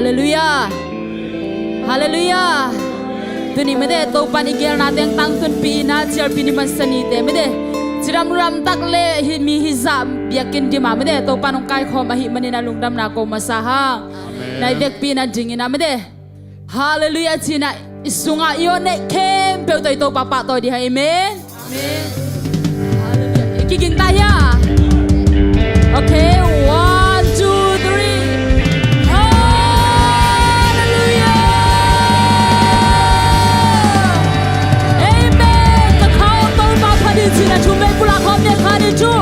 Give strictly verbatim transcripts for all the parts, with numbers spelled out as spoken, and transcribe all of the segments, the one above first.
Halleluiah. Halleluiah. Tuni mede Topan i gelna teng tangtunpih ina cialpi ni mansa nite mede cidam ramtak le hi mi hizah biakinn dima mede Topan hong kaikhawm ahih manin a lungdamna ko masa hang. Amen. Na i vekpi ina dingina mede Halleluiah cina i sunga i aw neih khempeuh tawh i Topa pahtawi dih hang. Amen. Amen. Halleluiah. I kiging ta hia? Okay, one, two, three. Halleluiah. Amen. Ka kha aw Topa phat in cina thum vei pulak khawm nia kha ni thu.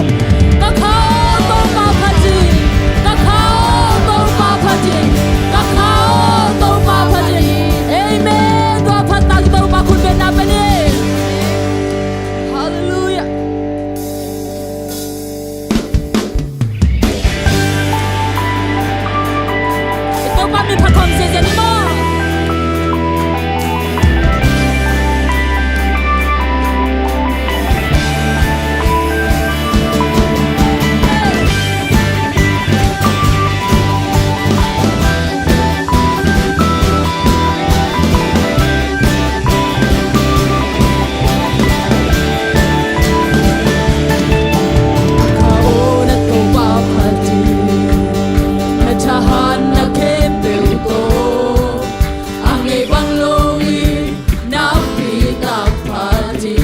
Ka kha aw Topa phat in. Ka kha aw Topa phat in. Ka kha aw Topa phat in. Amen. Tua phat tak Topa khut bengna pia ni. Halleluiah. I Topa min phat khawm ziazia ni maw. Ka aw na Topa phat in, na thahatna khempeuh tawh a ngeih bang lo in nakpi tak phat in.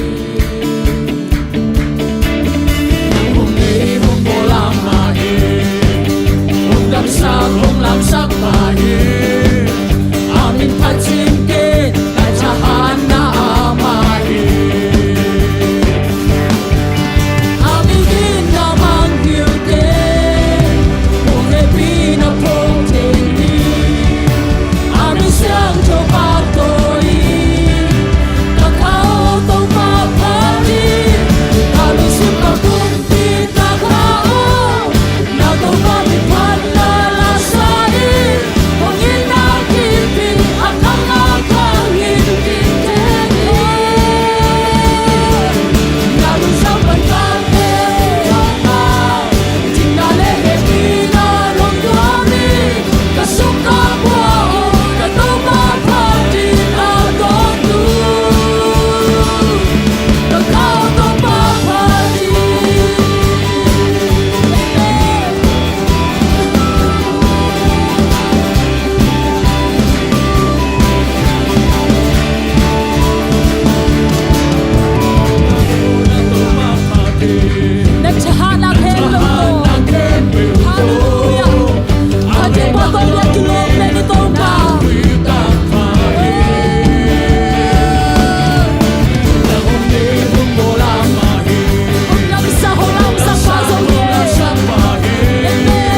Nang hong nei hong bawl a mah hi, hong damsak hong lamsak mah hi. A min phat cing kei, na thahatna a mah hi. A min gitna mangngilh kei, hong hehpihna phawk thei ni. A min siangtho pahtawi in, ka kha aw Topa phat in. Ka lungsim ka pumpi ka kha aw, na Topa min phatna la sa in. Hong itna kipi a khang a khang in kithei ni. Na lungsim pan ka khe Topa, dikna le hehpihna hong tuam in. Ka sung ka bua aw, ka Topa phat in a tawntung. Ka kha aw Topa phat in. Na thahatna khempeuh tawh. Halleluiah. Ka thahatna khempeuh tawh. Hong lamsa, hong lamsa pa zong hi. Amen.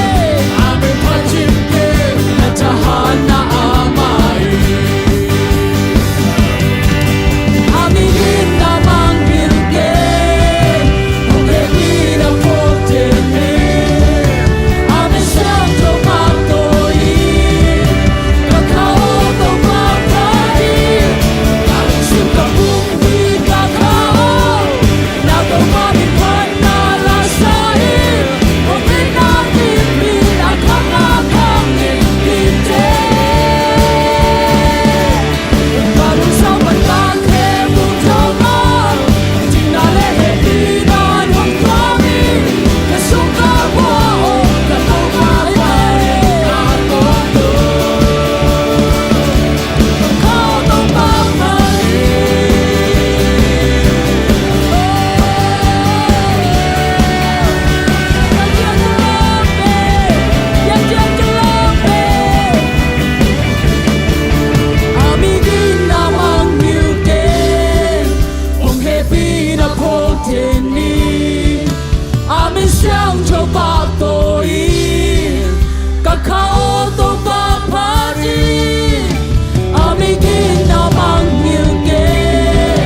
A min siangtho pahtawi in, ka kha aw Topa phat in. A min gitna mangngilh kei,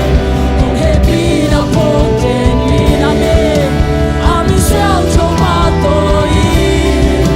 hong hehpihna phawk thei ni. Amen. A min siangtho pahtawi in.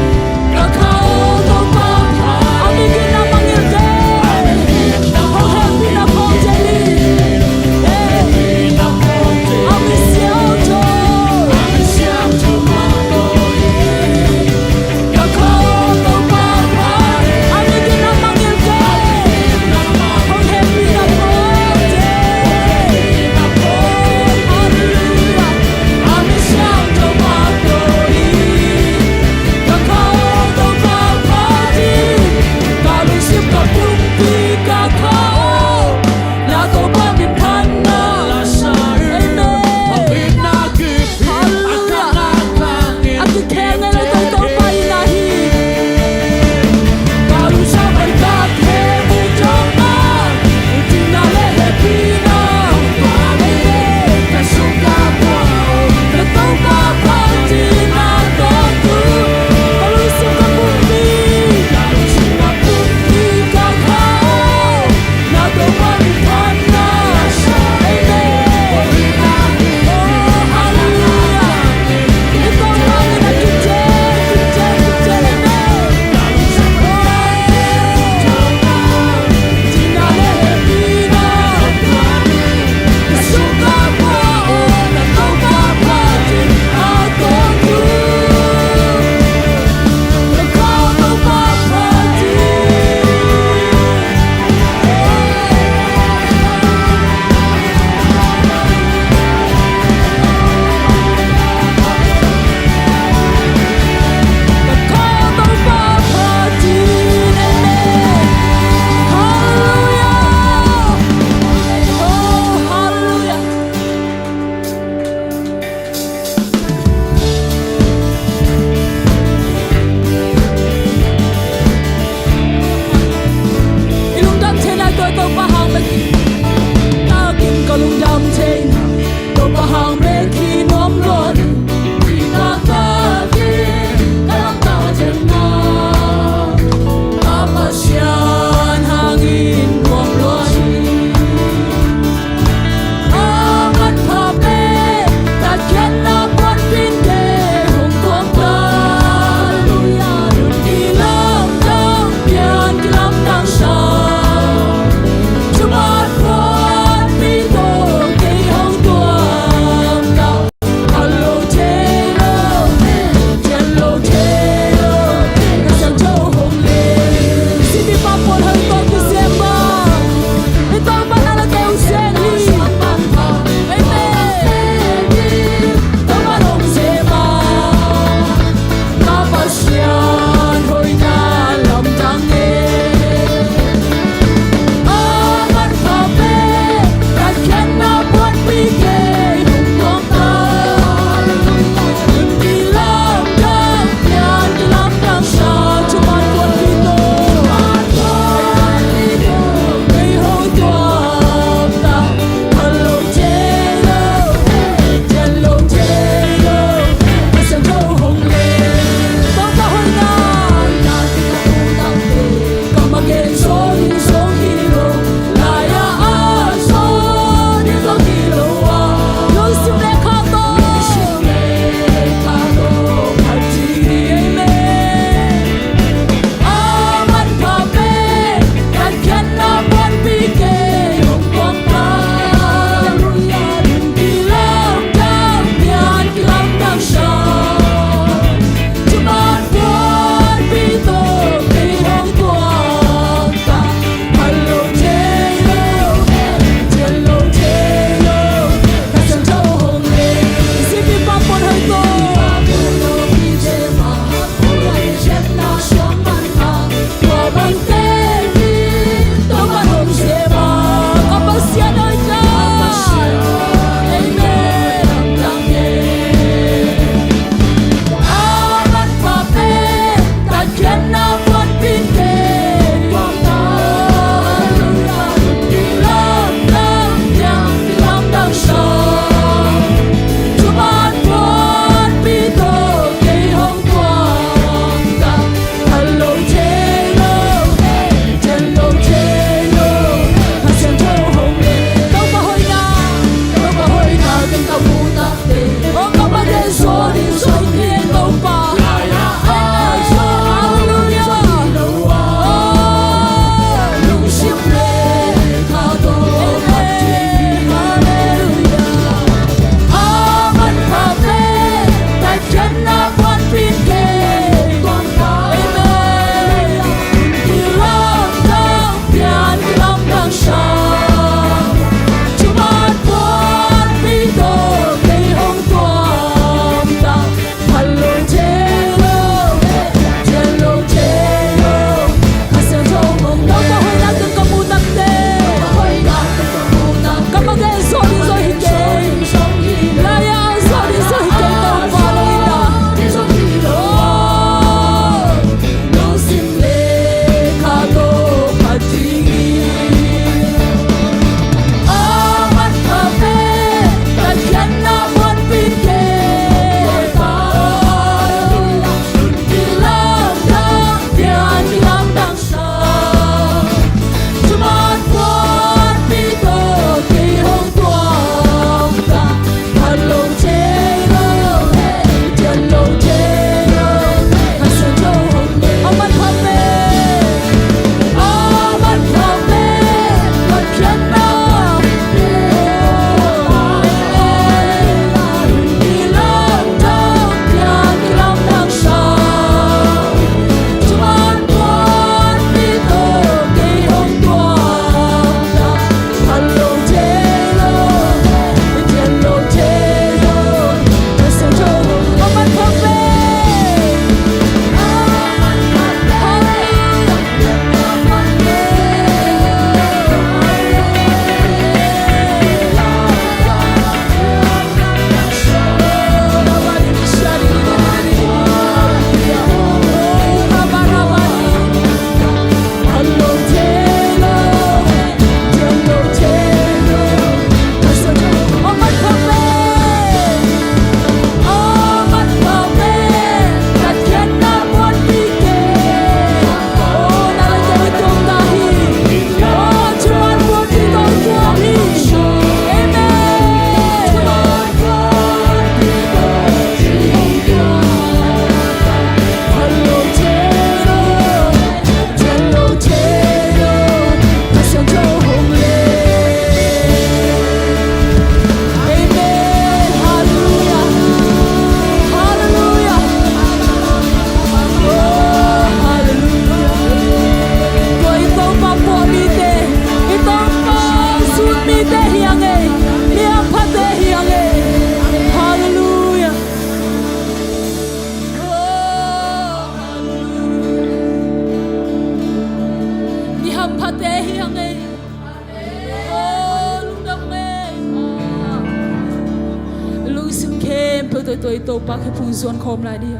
Khempeuh toitoi Topa kiang phung zuan khawm lai dih.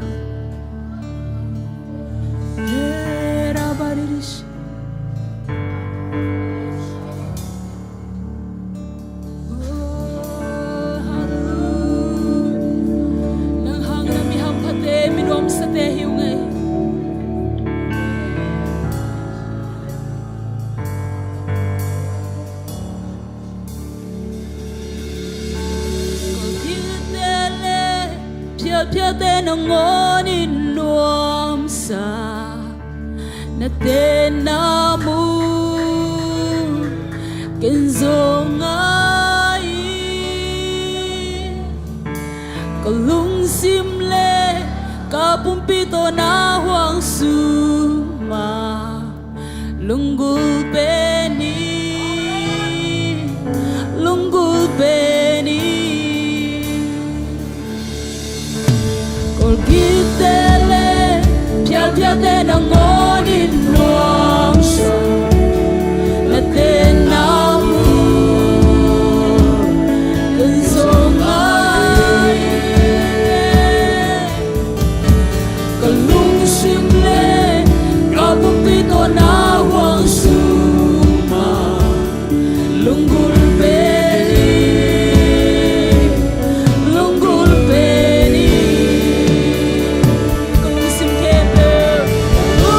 Nang hang na mi hamphate, mi nuamsate hi ung ei. Phialphialte nangawn in nuamsa, na tenna mun ken zong ngai. Ka lungsim le ka pumpi tawh na huang suma, lunggulh pen in, lunggulh pen in. Kawlgitte le phialphiatte nangawn in nuamsa, na tenna mun ken zong ngai. Ka lungsim le ka pumpi tawh na huang suma, lunggulh pen in, lunggulh pen in. Ka lungsim khempeuh, ka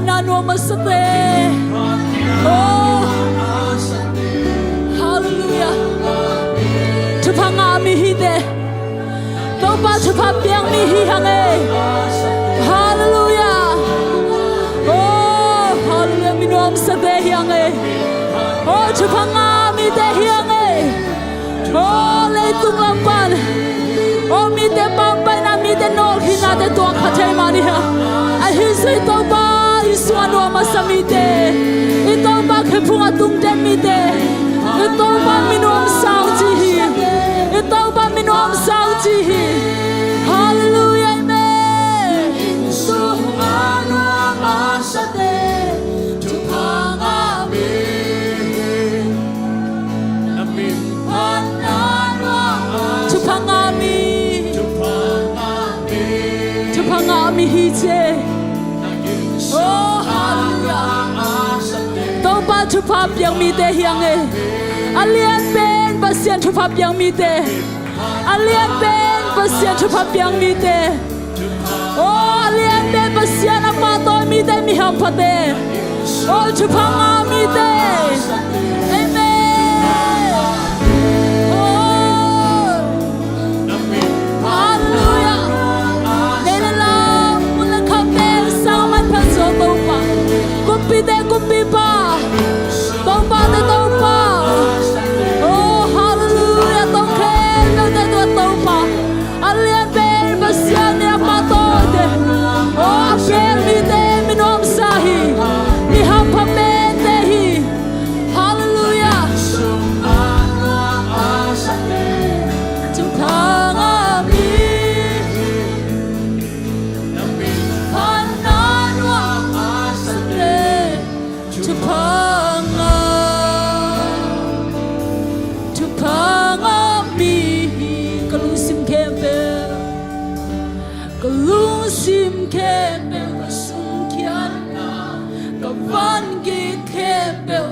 na nuam a sate. Oh, halleluiah. Thupha ngah mi hi teh. Topa thupha piak mi hi hang e. Halleluiah. Oh, halleluiah, mi nuamsa te hi hang e. Oh, thupha ngah mi te hi hang e. Oh, leitung lam pan, oh, mite pampaina, mite nawlkhinna te tuak kha thei mah ni hang. Ahi zong Topa i sungah nuam a sa mite, i Topa khephung a tungten mite, i Topa mi nuamsa hong ci hi. I Topa mi nuamsa hong ci hi. Halleluiah, amen. Sungah nuam a sate, thupha ngah mi. Thupha ngah mi. Thupha ngah mi hi ci e. Oh, halleluiah. Topa thupha piak mite hi hang e. A lian pen Pasian thupha piak mite. A lian pen Pasian thupha piak mite. Oh, a lian pen Pasian a pahtawi mite, mi hamphate. Oh, thupha ngah mite. Amen. Oh, halleluiah. Nei le lam, mun le kham pen sang manpha zaw Topa. Kumpite Kumpipa, Topate Topa. Oh, halleluiah. Tong khempeuhte tua Topa. A lian pen Pasian in a pahtawi te, oh, a piak mite mi nuamsa hi. Mi hampha pente hi. Halleluiah. Thupha ngah mi. Thupha ngah, thupha ngah mi hi. Ka lungsim khempeuh, ka lungsim khempeuh, ka sungkhiatna, ka vangik khempeuh.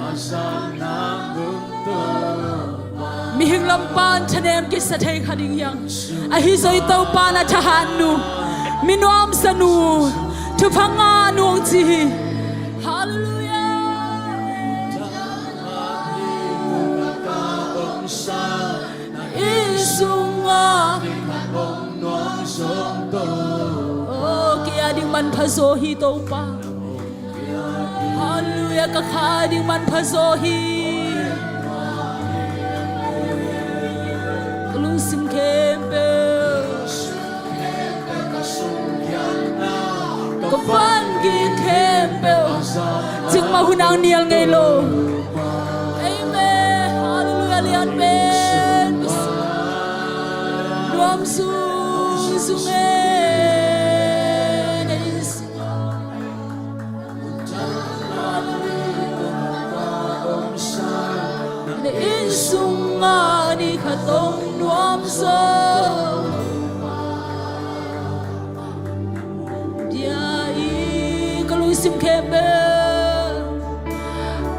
Mihing lam pan thanem kisa thei kha ding hi hang. Ahi zong i Topa na thahatnu, mi nuamsanu, thupha ngahnu hong ci hi. Halleluiah. Inn sungah. Oh, kei a ding manpha zaw hi Topa. Halleluiah, ka kha a ding manpha zaw hi. Ka lungsim khempeuh, ka vangik khempeuh. Cikmah hun hong nial ngei lo. Amen. Halleluiah, lian pen. Nuam zungzung e. Na inn sungah ni khat hong nuam zaw. Bia i ka lungsim khempeuh,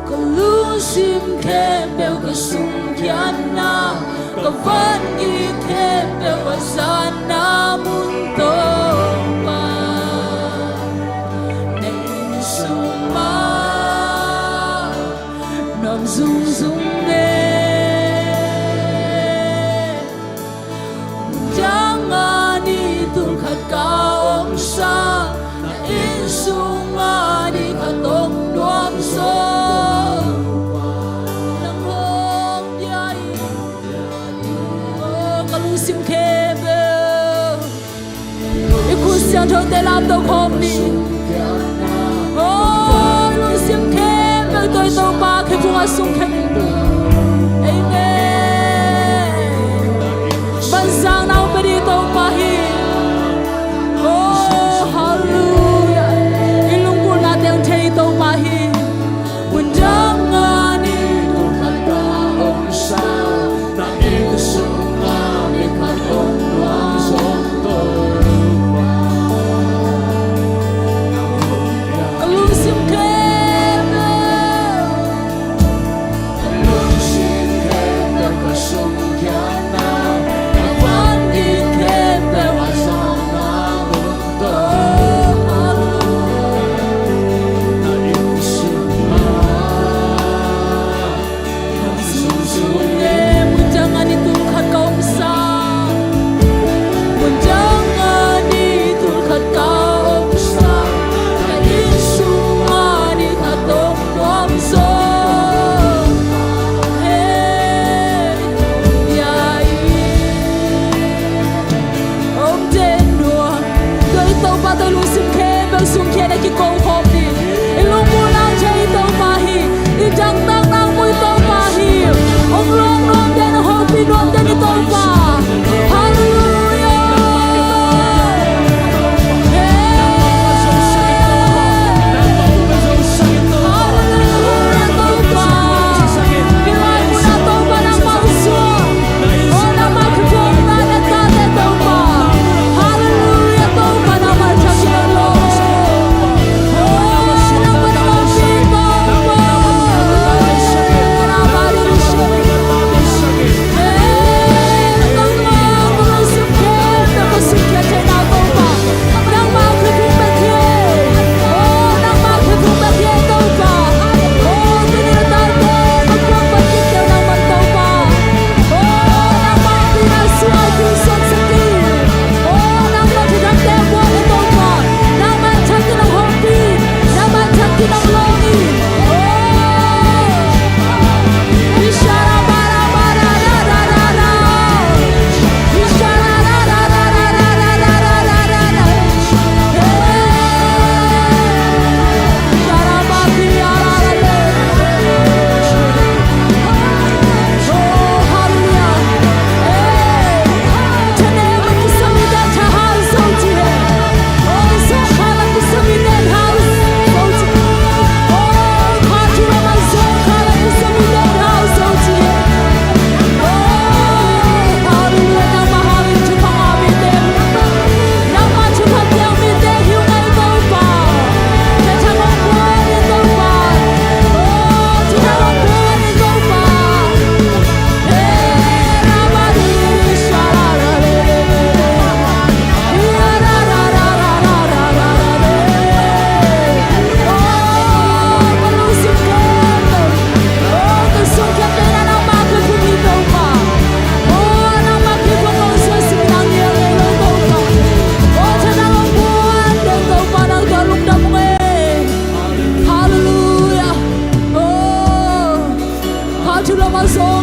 ka lungsim khempeuh, ka sungkhiatna, ka vangik khempeuh a zatna mun Topa. Na inn sungah nuam zungzung e. Dang a ni tul khat ka omsa, na inn sungah ni khat hong nuam zaw. Nang hong bia in. Oh, ka lungsim khempeuh. I khut siangthote lamto khawm ni. Oh, lungsim khempeuh tawh i Topa khephung a sungkhia ni. Amen. Vanzakna hong pia ding Topa hi. Oh, halleluiah. I lunggulhna teng thei Topa hi. Mun dang a ni tul khat ka omsa, na inn sungah ni khat hong nuam zaw Topa. Ka lungsim khempeuh, ka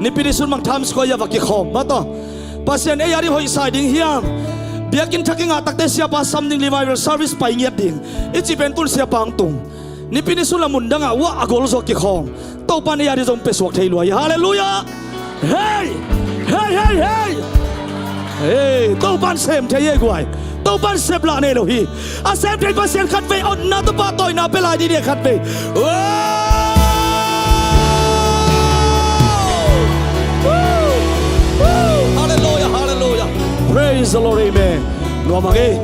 Nipi ni sun mah Times Square ah va kikhawm mah tawh. Pasian ei a ding hoih sa ding hiam? Biakinn thak i ngah takte siapa sam ding, revival service pai ngiat ding i cih pen tun siapa hong tung. Nipi ni sun la mun dangah uah a gol zawh kikhawm. Topa'n ei a ding zong pia suak thei lua hi. Halleluiah. Hei! Hei, hei, hei! Hei, Topa'n sem thei ei guai. Topa'n sep lah nei lo hi. A sem thei Pasian khatvei otna tawh pahtawina pia lai dih ni, khatvei. Wow! Woo! Woo! Halleluiah, halleluiah. Praise the Lord, amen. Nuam hang ei.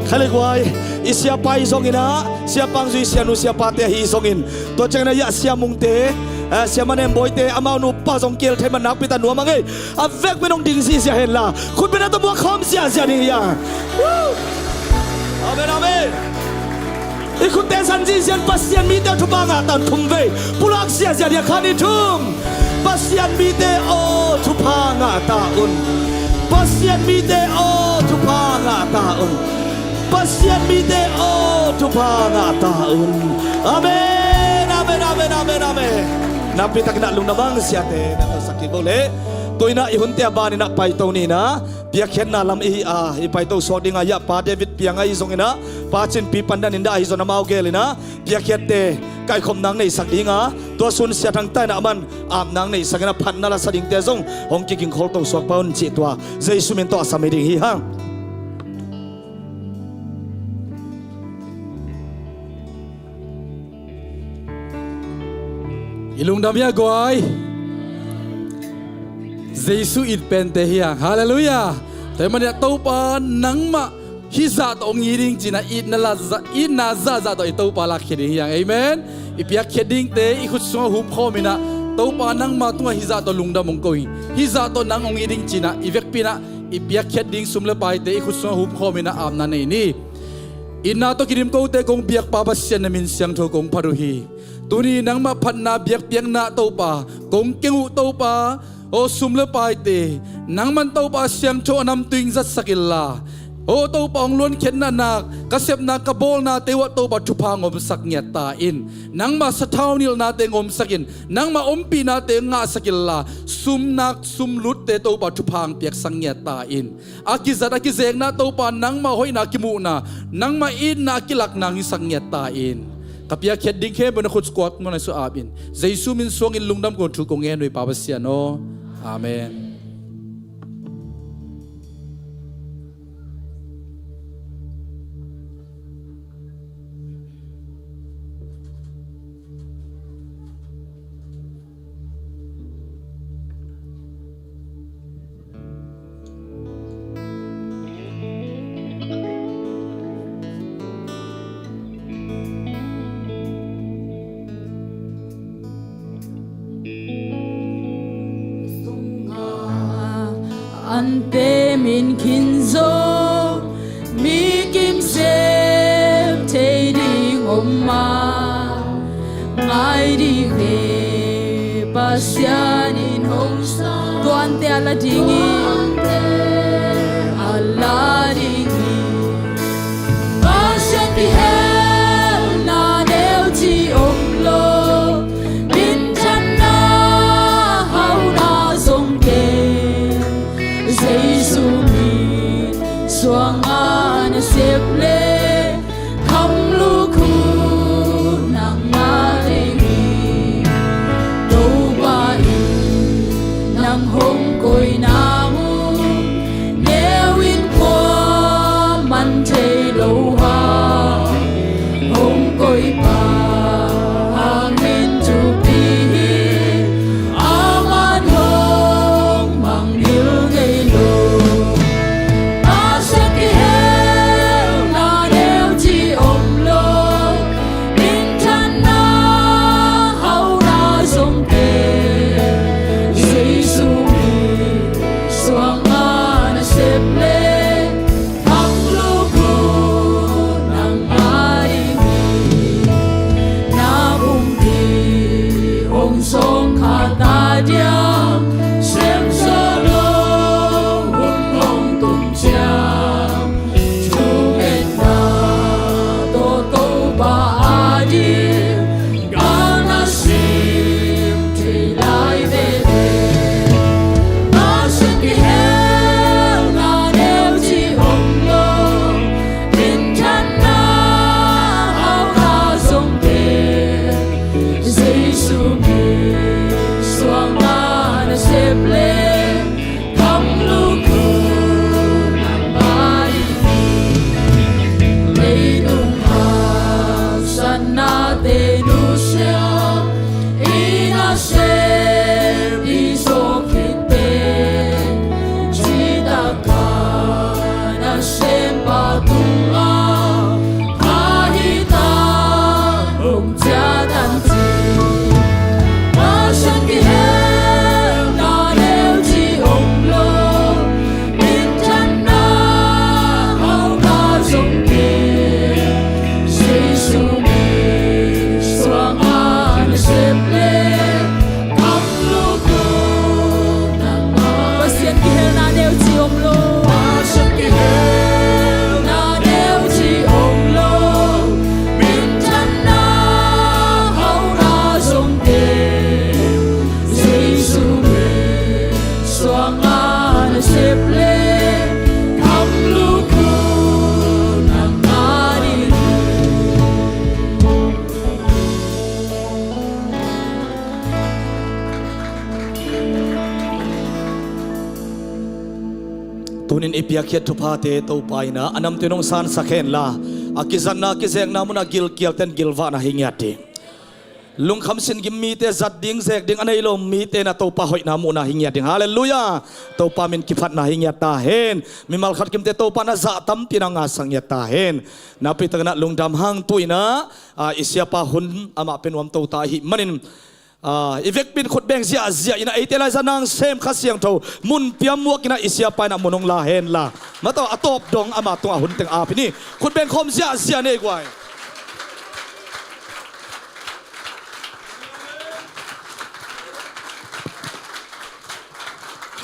Khalek guai, i siapa i zongin ah, siapa hong zui sianu siapate ahi zongin, tua ciangin ah, ya, Sia Mungte, eh, Sia Manem Bawite, amau nupa zong kihel thei man nakpi tak nuam hang ei. A vekpi in hong ding zihziah hen la, khutbetna tawh muak khawm ziahziah ding hi hang. Woo! Amen, amen. I khutte zan zihziah in Pasian mite aw thupha ngah ta un, thumvei. Pulak ziahziah ding a, khat, nih, thum. Pasian mite aw thupha ngah ta un. Pasian mite aw thupha ngah ta un. Pasian mite aw thupha ngah ta un. Amen, amen, amen, amen, amen. Nakpi takin ah lungdam hang, siate na tawh sak kik bo leh. Tu-in ah i hunte a banin ah paito ni in ah, piakkhiatna lam i hi a, i paito suak ding a, ya, Pa David Piang ahi zongin ah, Pa Cin Pi Pandan in dah ahi zong amau gel in ah, piakkhiatte kaikhop nang neihsak ding a, tua sun Sia Thang Ta in ah aman ap nang neihsak in ah, phatna la sa dingte zong hong kiging khol to suak pah un cih tua Jesu min tawh a sam hi ding hi hang. I lungdam hia guai? Jesu it pente hi hang. Halleluiah. Tua ahih manin ah Topa nangmah hih zah tawh hong it ding ci-in ah, itna la za-, itna zahzah tawh i Topa lakkhia ding hi hang. Amen. I piakkhiat dingte i khut sungah hupkhawm in ah, Topa nangma tungah hih zah tawh lungdam hong ko ing, hih zah tawh nang hong it ding ci-in ah, i vekpi in ah i piakkhiat ding sum le paite i khut sungah hupkhawm in ah apna nei ni. Itna tawh kidim kote kong biak Pa Pasian, na min siangtho kong phat uh hi. Tuni nangmah phatna biakpiakna Topa kong keng uh Topa, aw sum le paite, nangman Topa siangtho a namtui in zatsak inla, aw Topa hong luankhiatna nak, ka sepna ka bawlnate uah Topa thupha hong omsak ngiat ta in. Nangmah sathau nilhnate hong omsak in, nangmah ompihnate hong ngahsak inla, sum nak sum lutte Topa thupha hong piaksak ngiat ta in. A kizat a kizekna Topa nangmah hoihna kimuhna, nangmah itna a kilakna hong hisak ngiat ta in. Ka piakkhiat ding khempeuh na khut kuak muanna sung ap in, Jesu min suangin lungdam kong thu kong ngen uh hi Pa Pasian aw. Amen. An pem in khin zo, mi kim sem thei ding om ma, ngai dih ve, Pasian in hong sa. Tuante a la ding hi, a la ding hi. Pasian kihelna neu ci om lo, minthanna hauna zong kei, Jesu min suang a na sep le, kham lukhu nangmah ding hi. Topa in nang hong koi nang uh, neu in kua man thei lo hang, hong koi pa hang min thupi hi. Aman hong mang ding ngei lo. Pasian kihelna neu ci om lo, minthanna hauna zong kei, Jesu min Tunin i piakkhiat thuphate Topa in a namtui nong sansak hen la, a kizatna kizekna munah gilkialten gilvahna hi ngiat ding. Lungkham sin gim mite zat ding zek ding a nei lo mite na Topa hoihna muhna hi ngiat ding. Halleluiah. Topa min kiphatna hi ngiat ta hen. Mimal khat kimte Topa na zah tampi na ngahsak ngiat ta hen. Nakpi takin a lungdam hang. Tu in a, a, i siapa hun amah pia nuam to ta ahih manin, a, i vekpi in khutbeng ziahziah in a eite lai zah nang sem Kha Siangtho mun piam muak in a i siapa in a mun hong la hen la, mataw a tawp dong ama tungah hun teng ap hi ni. Khutbeng khawm ziahziah ni ei guai.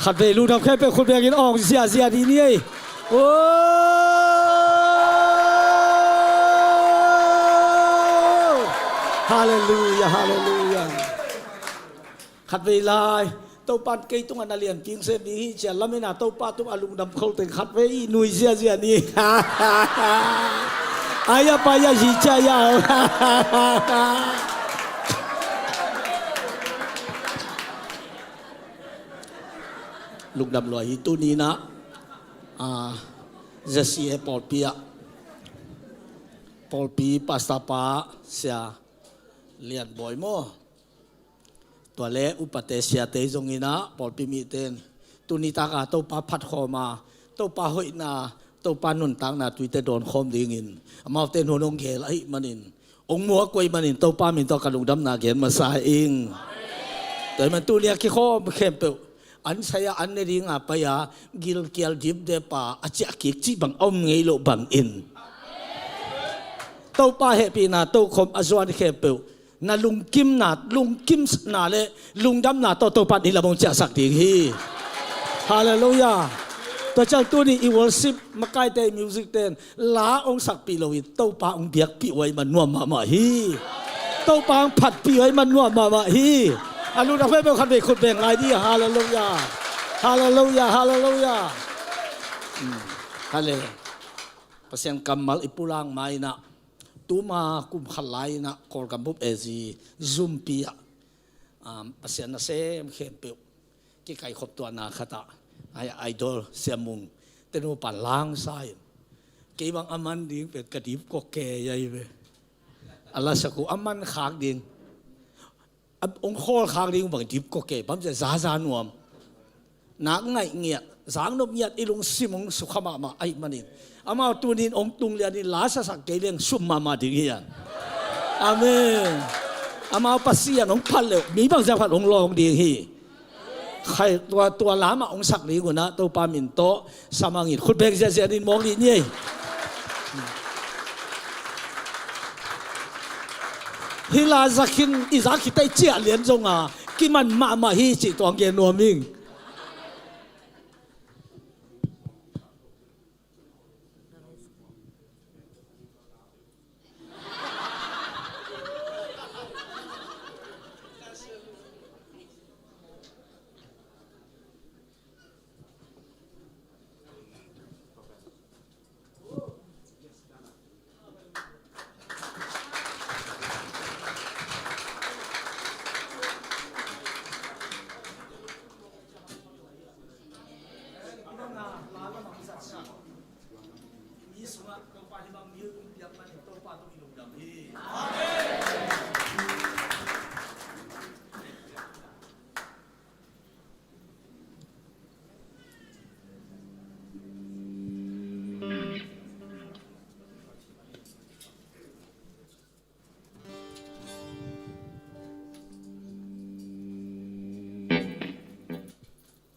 Khatvei lungdam khempeuh khutbeng in awng ziahziah dih ni ei. Oh! Halleluiah, halleluiah. Khatvei lai Topa in kei tungah na lianpi hong sem ding hi ci a lamen a Topa tungah lungdam khol teng khatvei i nui ziahziah ni. Ai a pai a hi ci a yau. Lungdam lua hi. Tuni in a, a, Z C A pawlpi ah, pawlpi pastor pa Sia Lian Bawi maw, tua le upate siate zong in a, pawlpi mite in tuni tak a Topa phat khawm a, Topa hoihna, Topa nuntakna tuite dawn khawm dingin amaute in hun hong geel ahih manin, hong muak uh ahih manin Topa min tawh ka lungdamna gen masa ing. Tua ahih man tuni a kikhawm khempeuh an sai a an ne ding a pai a gilkial dipdep a a ciah kik cih bang a om ngei loh bangin, Topa hehpihna tokhom a zuan khempeuh na lungkimna, lungkimna le lungdamna tawh Topa in i lam hong ciahsak ding hi. Halleluiah. Tua ciang tuni i worship makaite, i music ten la hong sakpih loin Topa hong biakpih uh ahih man nuam mahmah hi. Topa hong phatpih uh ahih man nuam mahmah hi. A lungdam khempeuh khatvei khutbeng lai dih. Halleluiah. Halleluiah, halleluiah. Hmm. Hallel. Pasian kammal i pulak ma in a, tuma kum khat lai in a Kawlgam bup A Z Zumpi ah, um, Pasian nasem khempeuh kikaikhop tuahna khat ah, ai, idol Sia Mung te nupa langsa in, kei bang a man ding pen ka dipkua kei ahi ve. A lasak uh a man khak ding, a hong khawl khak ding uh bang dipkua kei, bang ci a zaza nuam. Nak ngaih ngiat, zaknop ngiat, i lungsim hong sukha mahmah ahih manin, amau tunin hong tung lianin la sasak kei leng sum mahmah ding hi an. Amen. Amau Pasian hong phat leh mi bangzah phat hong lawng ding hi. Khai tua, tua lamah hong sak ding un ah Topa min tawh sa mangin khut beng ziahziah in mawk dih ni ei. Hih la za khin i za khit teh ciah lian zong a kiman mahmah hi cih tuang gen nuam ing.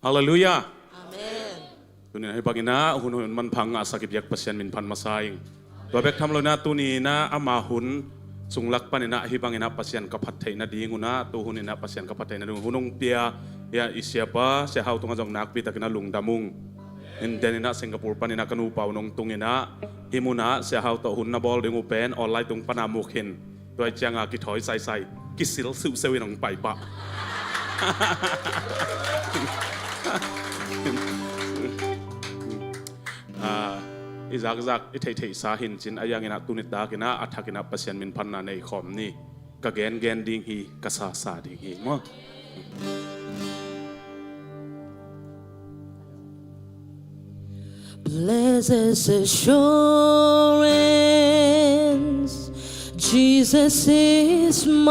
Halleluiah. Amen. Tuni-in hih bangin ah hun hun manpha ngahsak i biak Pasian min phat masa ing. Tua bek tham loin ah tuni-in ah ama hun sung lak panin ah hih bangin ah Pasian ka phat theih nadingun ah, tu hun in ah Pasian ka phat theih nadingun hun hong pia, ia, i siapa Sia Hau tungah zong nakpi takin ah lungdam ung. Inntenin ah Singapore panin ah ka nupa un hong tungin ah hih munah Sia Hau tawh hun na bawl ding uh pen online tung pan a muk hi in. Tua ciangin kithawi saisai, kisil siuhsiuh in hong pai pah. Ah, i zakzak i theihtheihsa hi in cin, a yangin ah tuni takin ah a thakin ah Pasian min phatna nei khawm ni. Ka gengen ding hi, ka sasa ding hi maw. Blessed assurance, Jesus is mine.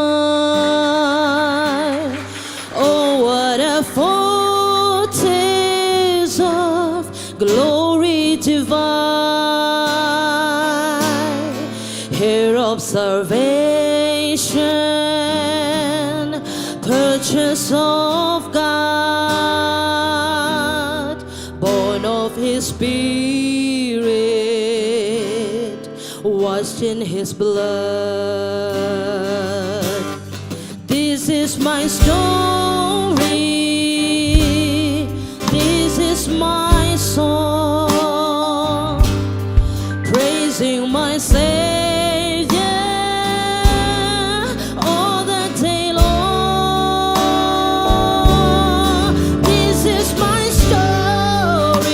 Oh, what a foretaste of glory divine, heir of salvation, purchase of God, born of His Spirit, washed in His blood. This is my story, this is my song, praising my Savior all the day long. This is my story,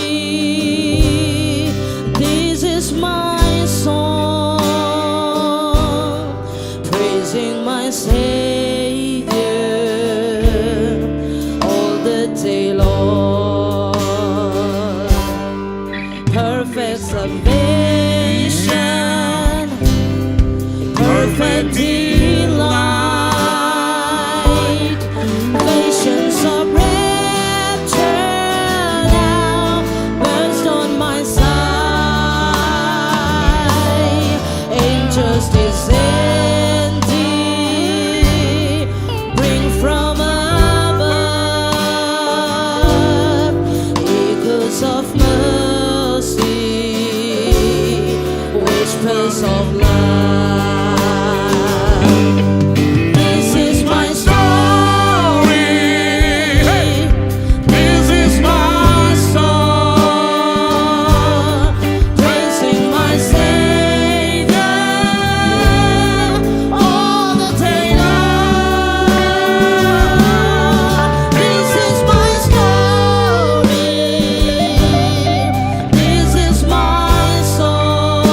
this is my song, praising my Savior all the day long. Perfect salvation, perfect delight, visions of rapture now burst on my sight. Angels descending, bring from above, echoes of mercy, whispers of love. This is my story. Hey! This is my song, praising my Savior all the day long. This is my story, this is my song,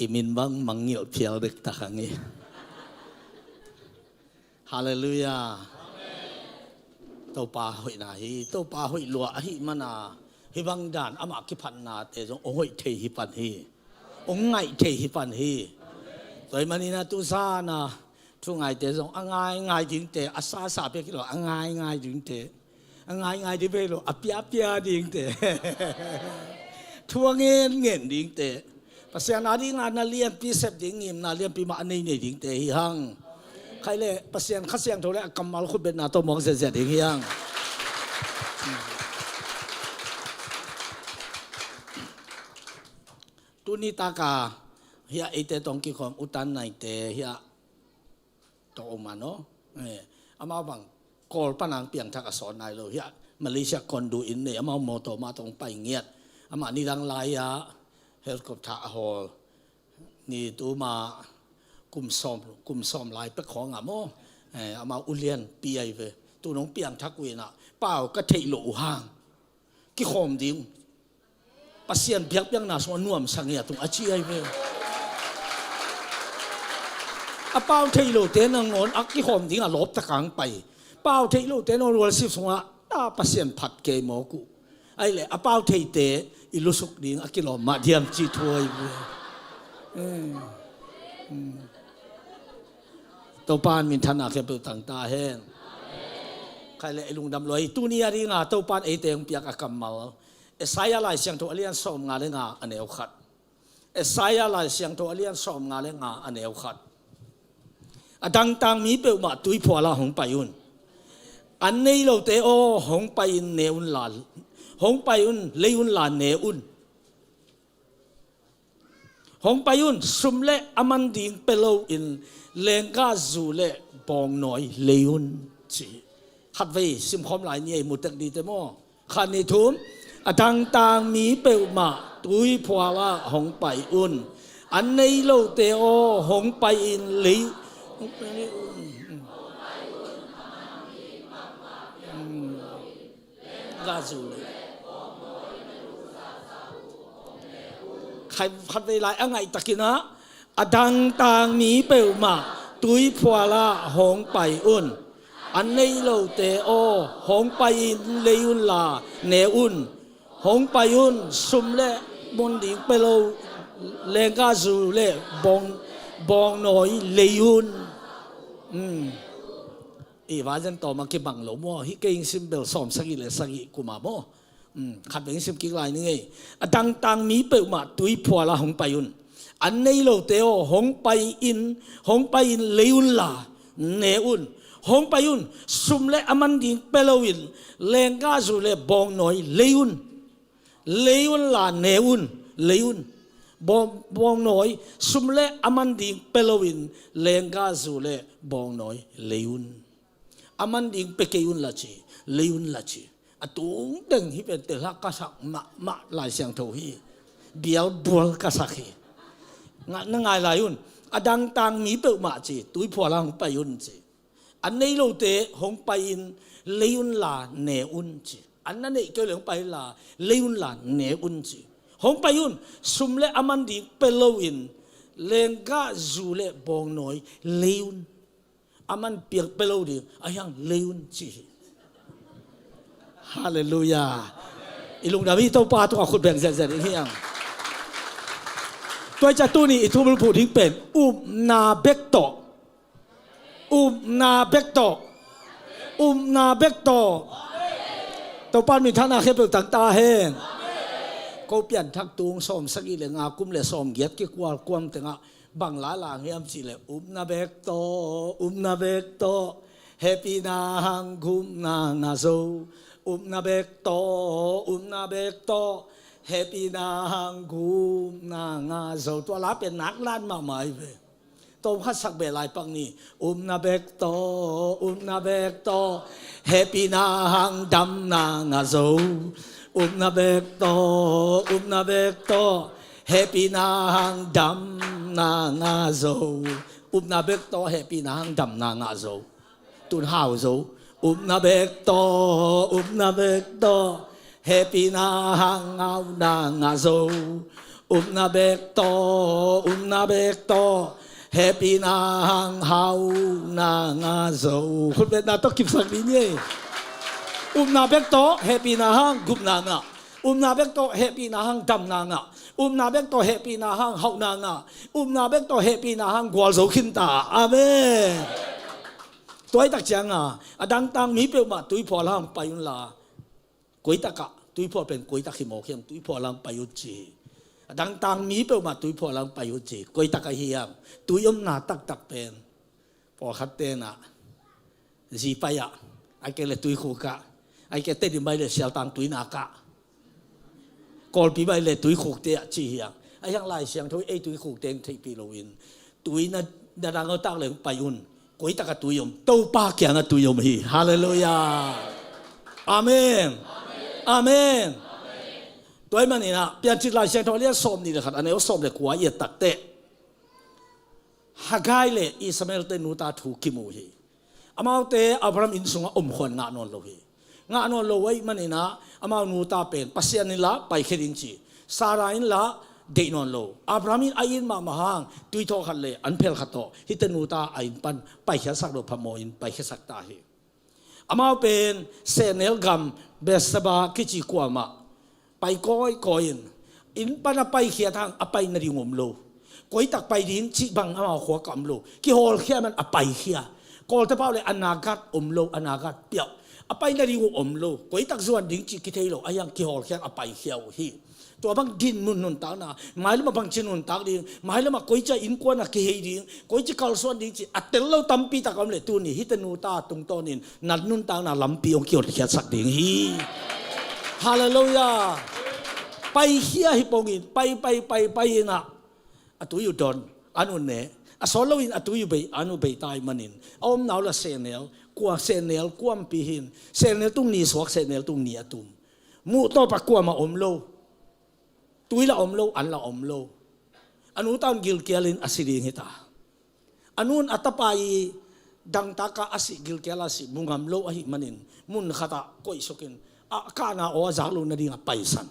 i min bang mangngilh phial dek tak hang hi. Halleluiah. Topa hoihna hi. Topa hoih lua ahih mana hih bang dan amah kiphatnate zong hong hoih thei hi pan hi. Hong ngaih thei hi pan hi. Tua ahih manin a tu zan a thu ngaite zong a ngaingai dingte, a sasa pek hi lo a ngaingai dingte, a ngaingai ding pek hi lo a piapia dingte, thu a ngenngen dingte, Pasian a dingah na lianpi sep ding, ngimna lianpi mah a nei nei dingte hi hang. Khai le Pasian Kha Siangtho le a kammal khutbetna tawh muang ziahziah ding hi hang. Tuni taka hiah eite tawh kikhawm utan naite hiah tawh om a no. Eh, amau bang Kawl panang piangthak a sawn nai lo hiah Malaysia condo inn nei, amau mawtaw mah tawh pai ngiat. Amah nidang lai-ah helicopter a hawl. Ni tuma kum sawm, kum sawm lai pek khawng a maw. Eh, amau ulian pi ai ve. Tu nong piangthak uh inah pau ka theih loh uh hang kikhawm ding. Pasian biakpiakna sungah nuamsa ngiat ung a ci ai ve. A pau thei lote nangawn a kikhawm ding a lawptak ang pai. Pau thei lote nangawn worship sungah a Pasian phat kei mawk uh. Ai le a pau theite i lusuk ding a kilawm mah diam ci thu ai ve. Eh. Hmm. Topan minthanna khempeuh tang ta hen. Khai le i lungdam lua hi. Tuni a dinga Topan eite hong piak a kammal Isaiah Lai Siangtho a lian sawmnga le nga a neu khat. Isaiah Lai Siangtho a lian sawmnga le nga a neu khat. A dangtang mi peuhmah tuiphualah hong pai un. An nei lote aw, hong pai in ne un la, hong pai un, lei un la ne un. Hong pai un, sum le a man ding pia loin lenggahzu le bawngnawi lei un, ci. Khatvei simkhawm lai ni ei, mutek dite maw. Khat, nih, thum. A dangtang mi peuhmah tuiphualah hong pai un. An nei lote aw, hong pai in lei, hong pai in. Gahzu le. Khat, khatvei lai a ngaihtakin ah, a dangtang mi peuhmah tuiphualah hong pai un. An nei lote aw, hong pai in lei un la ne un. Hong pai un, sum le mun ding pia lo, lenggahzu le bawng, bawngnawi lei un. Hmm. I va zan tawm a kibang lo maw, hih kei ing sim bel sawm sagih le sagih kum a maw. Hmm, khat beng sim kik lai ni ngei. A dangtang mi peuhmah tuiphualah hong pai un. An nei lote aw, hong pai in, hong pai in lei un la ne un. Hong pai un, sum le a man ding pia loin lenggahzu le bawngnawi lei un. Lei un la ne un, lei un. Bawng, bawngnawi, sum le a man ding pia loin lenggahzu le bawngnawi lei un. A man ding pia kei un la ci, lei un la ci. A tung teng hih pen telhak ka sak mahmah Lai Siangtho hi. Bialbual ka sak hi. Nga, na ngai lai un. A dangtang mi peuhmah ci, tuiphualah hong pai un ci. An nei lote hong pai in lei un la ne un ci. An na neih kei uh le hong pai in la, lei un la ne un ci. Hong pai un, sum le a man ding pia loin lenggahzu le bawngnawi lei un. A man piak pia lo ding a hiang lei un ci hi. Halleluiah. I lungdam hi. Topa tungah khut beng zenzen in hiang. Tua hi ciah tuni i thubulphuh ding pen upna bek tawh. Upna bek tawh. Upna bek tawh. Topa minthanna khempeuh tang ta hen. Ko pianthak tung sawm sagih le nga kum le sawm giat kikual kuam tengah bang la lang hiam cih leh, upna bek tawh, upna bek tawh, hehpihna hang gupna ngah zo. Upna bek tawh, upna bek tawh, hehpihna hang gupna ngah zo. Tua la pen nak lan mahmah hi ve. Tawm khat sak beh lai pak ni. Upna bek tawh, upna bek tawh, hehpihna hang damna ngah zo. Upna bek tawh, upna bek tawh, hehpihna hang damna ngah zo. Upna bek tawh, hehpihna hang damna ngah zo. Tun hau zo. Upna bek tawh, upna bek tawh, hehpihna hang ngauna ngah zo. Upna bek tawh, upna bek tawh, hehpihna hang hauhna ngah zo. Khutbetna tawh kipsak dih ni. Upna bek tawh hehpihna hang gupna ngah. Upna bek tawh hehpihna hang damna ngah. Upna bek tawh hehpihna hang hauhna ngah. Upna bek tawh hehpihna hang gualzo khinta. Amen. Tua ahih tak ciangin a dangtang mi peuhmah tuiphual hang pai unla, koi takah tuiphual pen koi tak hi mawk hiam, tuiphual hang pai un ci hi. A dangtang mi peuhmah tuiphual hang pai un ci hi. Koi takah hiam, tui omna taktak pen pawlkhat tenah zi pai ah, ahih kei leh tuikhuk ah, ahih kei leh Tedim bai leh Sialtang tuinak ah, Kawlpi bai leh tuikhuk te ah ci hi hang. Ahi hang Lai Siangtho ei tuikhuk teng theihpih loin, tui na, na dang tak leng pai un. Koi takah tui om, Topa kiangah tui om hi. Halleluiah. Amen. Amen. Tua ahih manin ah Piancil Lai Siangtho lian sawmnih leh khat, a neu sawm leh kua i et tak teh, Hagai leh Ishmael te nu ta thu kimu hi. Amaute Abraham inn sungah om khuan ngah nawn lo hi. Ngah nawn lo ahih manin ah amau nu ta pen Pasian in lah paikhia ding ci, Sarah in lah deih nawn lo. Abraham in a it mahmah hang tuithawh khat leh an phel khat tawh hihte nu ta a inn pan paikhiatsak loh phamawh in paikhiasak ta hi. Amau pen sehnel gam Beersheba kici kuamah pai kawikawi in, inn pan a paikhiat hang a pai nading om lo. Koi tak pai ding cih bang amau khua ah om lo. Kihawlkhia man a paikhia. Kawlte pau leh a nagat om lo, a nagat piauh. A pai nading uh om lo. Koi tak zuan ding cih kithei lo. Ahi hang kihawlkhia a paikhia uh hi. Tua bang dinmun nuntakna, mailam ah bangci nuntak ding, mailam ah koici a innkuan ah kihei ding, koici kalsuan ding cih a tel lo tampi tak a om leh tuni hihte nu ta tungtawnin na nuntakna lampi hong kihotkhiatsak ding hi. Halleluiah. Paikhia hi pongin, pai, pai, pai, pai in ah a tui uh don, an uh neh. A sawt loin a tui uh bei, an uh bei ta ahih manin a omna uh lah sehnel, kua sehnel kuampi hi in, sehnel tung ni suak, sehnel tung ni a tum. Muh tawp ah kuamah om lo. Tui lah om lo, an lah om lo. A nu ta un gilkialin a si ding hi ta. A nu in a tapa i dangtak ah a sih, gilkial a sih mu ngam lo ahih manin mun khat ah koihsukin a kahna aw a zak loh nading a paisan.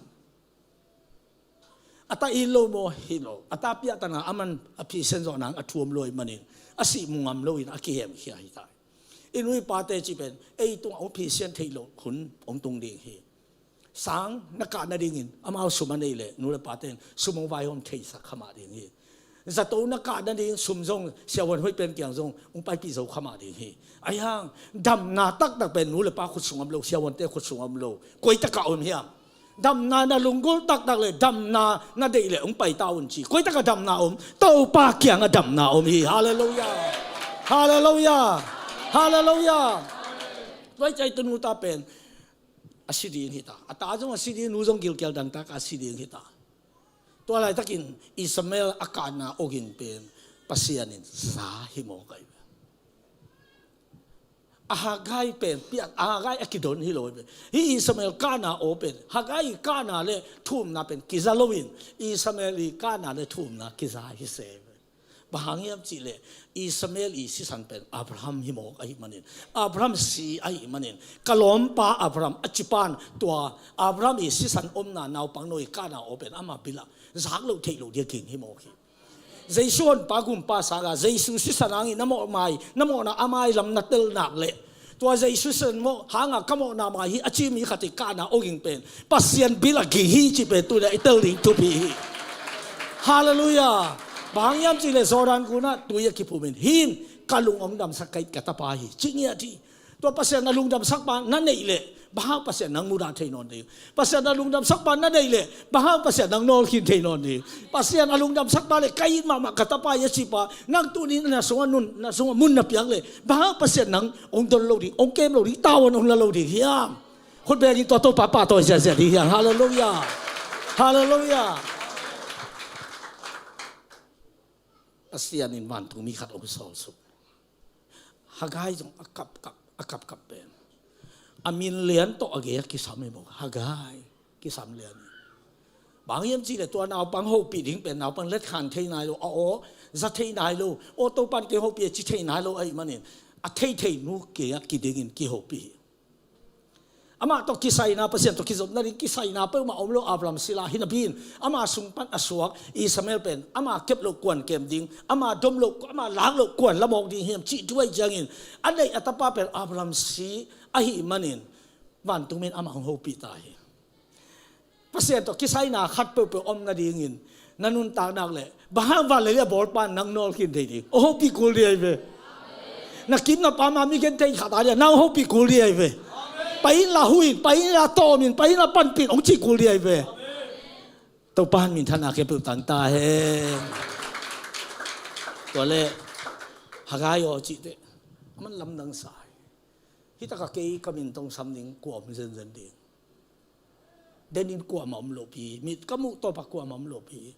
A ta it lo maw? Hi lo. A ta piahtana aman a phisian zawh nang a thu om lo ahih manin a sih mu ngam loin a kihemkhia hi ta. I nu i pate cih pen ei tungah hong phisian theih loh hun hong tung ding hi. Sang na kah nadingin amau sum a neih leh nu le pate in sum hong vaihawm theisak kha mah ding hi. Zato na kah nading sum zong siavuan hoih pen kiang zong hong paipih zo kha mah ding hi. Ahi hang damna taktak pen nu le pa khut sung om lo, siavuante khut sung om lo. Koi takah om hiam? Damna na lunggulh taktak leh damna na deih leh hong pai ta un ci. Koi takah damna om? Topa kiangah damna om hi. Halleluiah. Halleluiah. Halleluiah. Tua ahih ciangin tu nu ta pen a si ding hi ta. A ta zong a si ding, nu zong gilkial dangtak a si ding hi ta. Tua laitakin Ishmael a kahna awging pen Pasian in za hi mawk ahi ve. A Hagai pen piak, a Hagai a kidon hi lo ahi ve. Hih Ishmael kahna aw pen, Hagai kahna le thumna pen kiza loin Ishmael i kahna le thumna kiza hi se ve. Bang hang hiam cih leh Ishmael i sisan pen Abraham hi mawk ahih manin, Abraham si ahih manin, ka lawmpa Abraham a ci pan tua Abraham i sisan omna naupang no i kahna aw pen ama bilah zak loh theih loh dia ging hi mawk hi. Jesu honpa gumpa sangin Jesu sisan hangin na mawh mai, na mawhna a mailam na tel nak leh, tua Jesu sisan mawh hangin ka mawhna mai hi a ci mi khat i kahna awging pen Pasian bil a ging hi cih pen tuni a i tel ding thupi hi. Halleluiah. Bang hang hiam cih leh Jordan gun ah tui a kiphumin, hih in ka lung hong damsak ka it ka tapa hi, ci ngiat hi. Tua Pasian a lungdamsak pa na neih leh bang hang Pasian nang mudah thei nawn ding? Pasian a lungdamsak pa na neih leh bang hang Pasian nang nawlkhin thei nawn ding? Pasian a lungdamsak pa leh ka it mahmah ka tapa hi a ci pa, nang tuni na sungah nun, na sungah mun na piak leh bang hang Pasian nang hong don lo ding, hong kem lo ding, tavuan hong la lo ding hiam? Khut bengin tua Topa pahtawi ziahziah ding hiam? Halleluiah. Halleluiah. Pasian in vantungmi khat hong sawlsuk. Hagai zong a kapkap, a kapkap pen a min lian tawh a gei a kisam hi mawk. Hagai kisam lian hi. Bang hiam cih leh tua naupang hopih ding pen naupang letkhan thei nai lo, a aw za thei nai lo, aw Topa'n kei hopih a ci thei nai lo ahih manin a theithei nu kiangah kidingin kihopih hi. Amah tawh kisaina, Pasian tawh kizopna ding kisaina peuhmah om lo Abraham sila hi napi in, ama sung pan a suak Ishmael pen ama kep loh kuan kem ding, ama dom loh, ama lak loh kuan la mawk ding hiam cih thu ahih ciangin, a neih a tapa pen Abraham si ahih manin vantung in amah hong hopih ta hi. Pasian tawh kisaina khat peuhpeuh om nadingin na nuntak nak leh, bang hang vanleng a bawlpa in nang nawlkhin thei ding, hong hopih kul ding ahi ve. Na kim na pam a mi genthei khat a dia nang hong hopih kul ding ahi ve. Pai in la huh in, pai in la tawm in, pai in la panpih in, hong cih kul ding ahi ve. Topa in minthanna khempeuh tang ta hen. Tua leh Hagai aw cih teh, a man lamdang sa hi. Hi takah kei ka min tawh sam ding kua om zenzen ding? Den in kuamah om lopi, mit ka muh tawpah kuamah om lopi.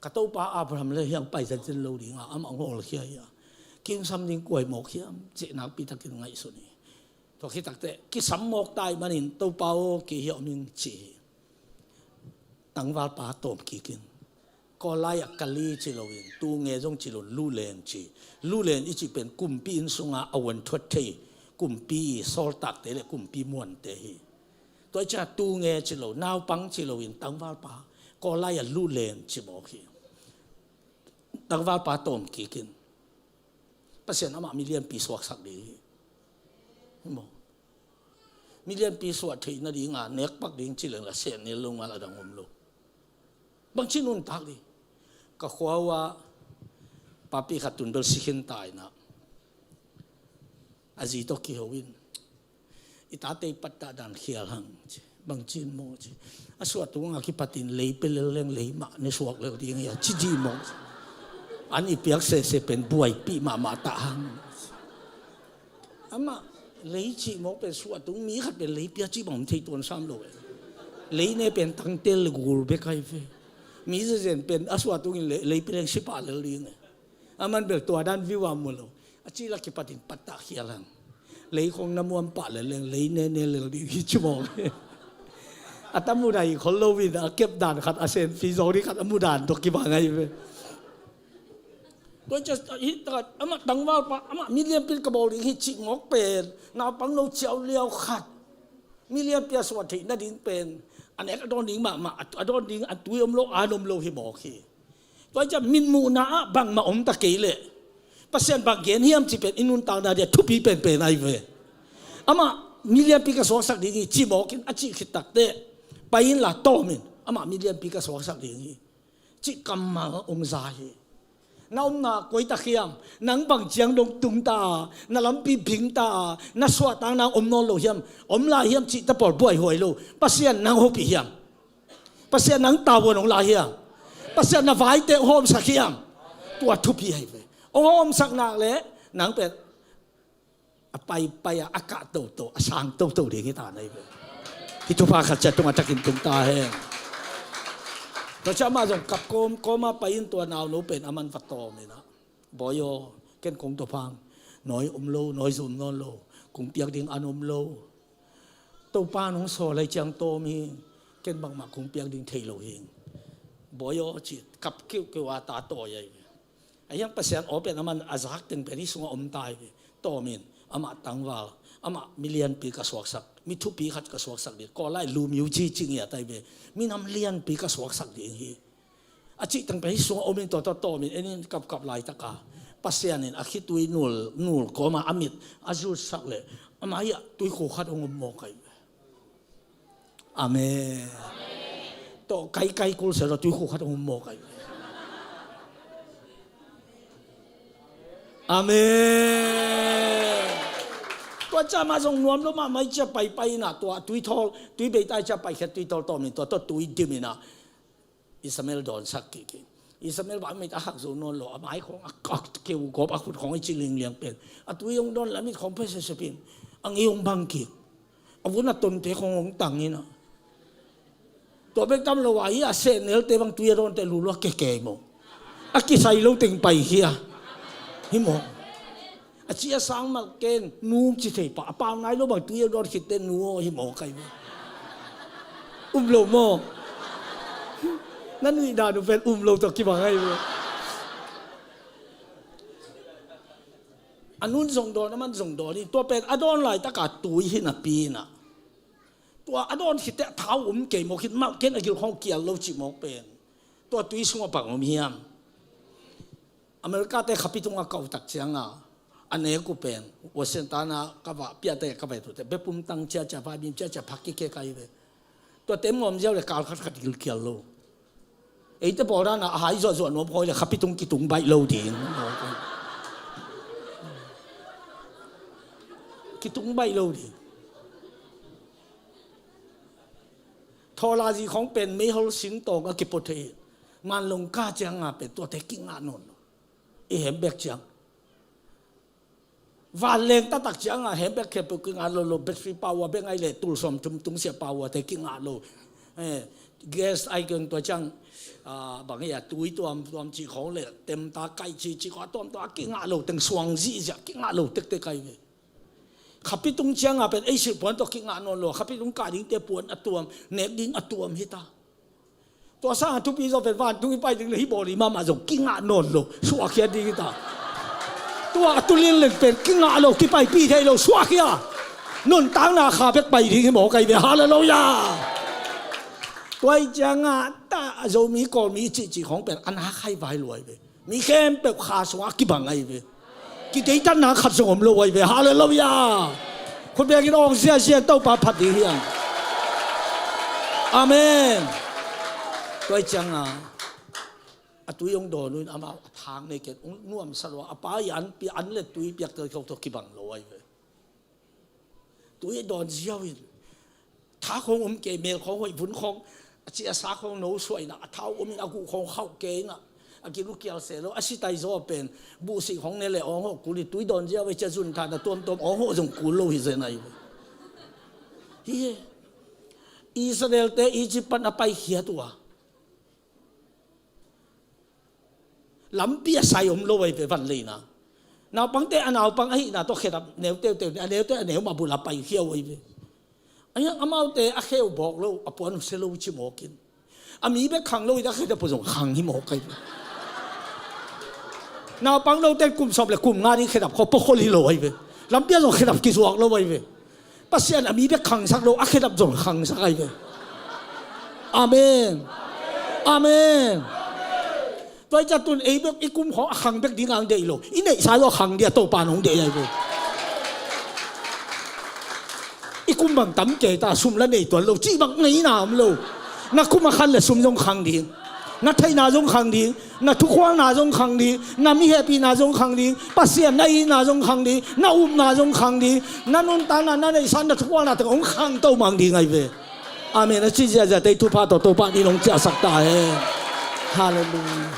Ka topa Abraham le hiang pai zenzen lo ding a, amah hong hawlkhia hi a, kei hong sam ding kua hi mawk hiam cih nakpi takin ngaihsun hi. Tua khit takteh kisam mawk ta ahih manin, Topa aw, kei hiah om ing ci hi. Tangvalpa tawm kik in. Kawl lai-ah kali ci loin, tunge zong ci loin, lulen ci. Lulen i cih pen kumpi inn sunga a uan thuat thei, kumpi sawltakte le kumpi muante hi. Tua ciang tunge ci lo, naupang ci loin, tangvalpa, Kawl lai-ah lulen ci mawk hi. Tangvalpa tawm kik in. Pasian amah milianpi suaksak ding hi. Hi maw? Milianpi suah theih nadinga nekpak ding ci leng la, sehnel lo ngal a dang om lo. Bangci nuntak ding? Ka khua uh ah papi khat tun bel si khin ta in ah, a zi tawh kiho in, i tate i pattah dan khial hang ci. Bangci in maw ci, a suah tungah kipatin lei pia lel leng lei mah ne suak lel ding hi a ci dih maw ci. An i piak sese pen buaipih mahmah ta hang. Amah lei cih mawk pen suah tung mi khat pen lei pia cih bang om thei tuan sam lo e. Lei ne pen tangtel le gul bek ahi ve. Mi zezen pen a suah tungin lei, lei pia leng si pah lel ding e. A man bel tua dan view a mu lo. A cih la kipatin pattah khial hang. Lei khong na muam pah lel leng lei ne ne lel ding hi ci mawk e. A ta mu dai khol lo in a kep dan khat a sen fi zo ding khat a mu dan tawh kibang ahi ve. Tua ciang hi takah amah tangvalpa, amah milianpi ka bawl ding hi cih mawk pen, naupang no ciau liau khat. Milianpi a suah theih nading pen, a nek a dawn ding mahmah, a dawn ding a tui om lo, an om lo hi mawk hi. Tua ciang mitmuhna ah bangmah om ta kei leh, Pasian bang gen hiam cih pen i nuntakna dia thupi penpen ahi ve. Amah milianpi ka suaksak ding hi ci mawk in a cih khit takteh, pai in la tawm in, amah milianpi ka suaksak ding hi. Cih kammal hong za hi. Na omna koi tak hiam? Nang bang ciang dong tung ta a, na lampi bing ta a, na suahtakna om nawn lo hiam? Om lai hiam cih ta pawl buaihuai lo. Pasian nang hopih hiam? Pasian nang tavuan hong la hiam? Pasian na vaite hong hawmsak hiam? Tua thupi ahi ve. Hong hawmsak nak leh nang pen a paipai a, a kah toto, a sang toto ding hi ta na hi ve. Hih thupha khat ciat tungah takin tung ta hen. Tua ciang amah zong kap kawm, kawma pai in tua naunu pen a man va tawm in ah, bawi aw, ken kong tua phang nawi om lo, nawi zum nawn lo, kong piak ding an om lo. Topa nong sawl lai ciang tawm hi, ken bangmah kong piak ding thei lo hi. Bawi aw ci, kap kiuhkiuh a ta tawi ahi ve. A hiang Pasian aw pen a man a zak teng pen hih sungah om ta hi ve. Tawm in, amah tangval, amah milianpi ka suaksak, mi thupi khat ka suaksak ding. Kawl lai lu miu ci ci ngiat ahi ve. Minam lianpi ka suaksak ding hi. A cih teng pen hih sungah om in tua tawh tawm in, en in kapkap laitaka Pasian in a khitui nul, nul kawma a mit a zutsak leh, amah hiah tuikhuk khat hong om mawk ahi ve. Amen. Tawh kaikai kulsia tawh tuikhuk khat hong om mawk ahi. Amen. Tua ciang amah zong nuam lo mahmah hi cia paipai in ah, tua tuithawl, tui beitai cia paikhiat tuithawl tawm in tua tawh tui dim in ah, Ishmael dawnsak kik in. Ishmael bang a mit a hak zo nawn lo, a mai khawng a, a keu gawp, a khut khawng i ci lingliang pen, a tui hong dawn leh a mit khawng phe sepsep in, a ngei hong bang kik. A vun a tonte khawng hong tang in ah. Tua bek tam lo a, hih a sehnelte bang tui a dawnte lulua kekei maw? A kisai lo teng paikhia. Hi maw? A ci a sang mal ken, nu ci thei pah, a pau nai lo bang tui a dawn khitte nu aw hi maw kai ve. Um lo maw? Na nuih dan uh pen um lo tawh kibang ahi ve. A nun zong dawn, a man zong dawn in, tua pen a dawn laitaka tui hi napi in ah, Tua a dawn khit teh a thau um kei mawk, khit malh ken a gilkhawng kial lo cih mawk pen. Tua tui sungah bang om hiam? America te khapi tungah kau tak cianga a nek uh pen Washington a ka va piate ka va tu te bepum tang ciacia, vaimim ciacia phak kik kei kai ve. Tua te mawm ziau le kal khat khat gilkial lo. Eite pawl dan a hai zuahzuah nuam khawi le khapi tung kitung baih lo ding. Kitung baih lo ding. Thawlazi khawng pen meihol singtawng a kipo thei. Manlong ka cianga pen tuate kingah nawn lo. I hem bek ciang. Vanleng taktak cianga hem bek khempeuh kingah lo lo, battery power bek ngai le tul sawm tum tungsia power te kingah lo. Eh, gas ai keng tua ciang, ah, bang ia tui tuam tuam ci khawng le temta kai ci ci khawng a tuam tuam a kingah lo teng suang zihziah kingah lo tektek kai ve. Khapi tung cianga pen ei silh puan tawh kingah nawn lo, khapi tung kah dingte puan a tuam, nek ding a tuam hita. Tua sanga thupi zaw pen vantung i pai ding le hi bawl i mahmah zong kingah nawn lo, suahkhia ding hita. Tua a tulin len pen kingah lo, kipaipih thei lo, suahkhia. Nuntakna kha bek pai ding hi mawk ai ve, halleluiah. Tua i cianga ta a Zomi Kawlmi i cihcih khawng pen a na khai vai luai ve. Mi khempeuh kha sungah kibang ai ve. Kideitatna khat zong om lo ai ve. Halleluiah. Khut bengin awng ziazia Topa phat ding hiam? Amen. Tua i cianga a tui hong dawn uh in amau a thang nei ken hong nuamsa lua a pa i an pia an le tui piak tawh kibang lo ai ve. Tui dawn ziau in tha khawng um kei, mel khawng hoih, vun khawng a ci a sa khawng no suaina a thau um in a guh khawng khauh kei ina a kilukial se lo a sitai zaw pen buhsih khawng ne le awng hawh kul i tui dawn ziau a cia zun thana tuamtuam awng hawh zong kul lo hi zen ai. Hi he. Israel te Egypt pan a paikhiat uh a lampi a sai om lo ai ve van leina. Naupangte a naupang ahihna tawh khedap neuteuteu a neute a neu mah bula paikhia uh ai ve. Ahiang amaute a kheu bawk lo a puan uh se lo ci mawkin a mi bek khang lo i a khedap uh zong khang hi mawk ai ve. Naupang lote kum sawm le kum nga ding khedap khaw pawkhol hi lo ai ve. Lampi a zong khedap kizuak lo ai ve. Pasian a mi bek khangsak lo a khedap zong khangsak ai ve. Amen. Amen. Tua i cia tun ei bek i kum khawng a khang bek ding ang deih lo i neihsa lo a khang dia Topa nong deih ai ve. I kum bang tam kei ta sum la nei tuan lo cih bang ngeina om lo. Na kum a khan le sum zong khang ding. Na theihna zong khang ding, na thukhualna zong khang ding, na mi hehpihna zong khang ding, Pasian na itna zong khang ding, na upna zong khang ding, na nuntakna na neihsa na thukhualna teng hong khang to mang ding ai ve. Amen. A ci ziahziah tei thupha tawh Topa nih nong ciahsak ta he. Halleluiah.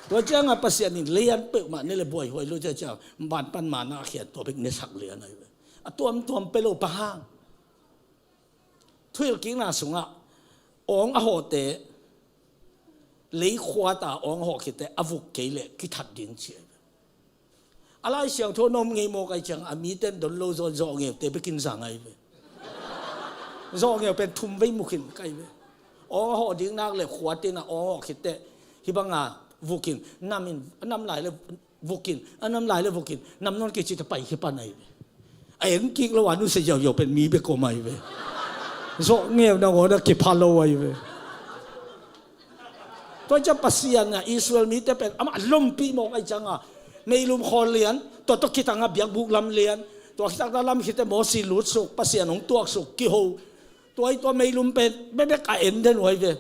Tua cianga Pasian in leian peuhmah ne le buaihuai lo ciahciah banpan mana a khian tua bek nesak lian ai ve. A tuamtuam pe lo pa hang. Thuhilhkikna sungah awng a hawhte leikhuata awng a hawh khitte a vuk kei leh kithat ding ci ai ve. A Lai Siangtho na om ngei mawk ai ciang a mite in don lo zawn zawh ngeute bekin zang ai ve. Zawh ngeu pen thum vei mukhin kai ve. Awng a hawh ding nak le khuatin a awng a hawh khitte hibanga vukin nam in a nam lai le vukin a nam lai le vukin nam nawn kei cite pai khi pan ai ve. A en kik lo a nusia ziauziau pen mi bek om ai ve. Zawh ngeu nangawn a kipha lo ai ve. Tua ciah Pasian a Israel mite pen amah lompi mawk ai cianga meilum khawl lian tua tawh kitanga biakbuk lam lian tua khitakna lam khite Mosi lutsuk Pasian hong tuaksuk kiho. Tua i tua meilum pen bebek a en den uh ai ve.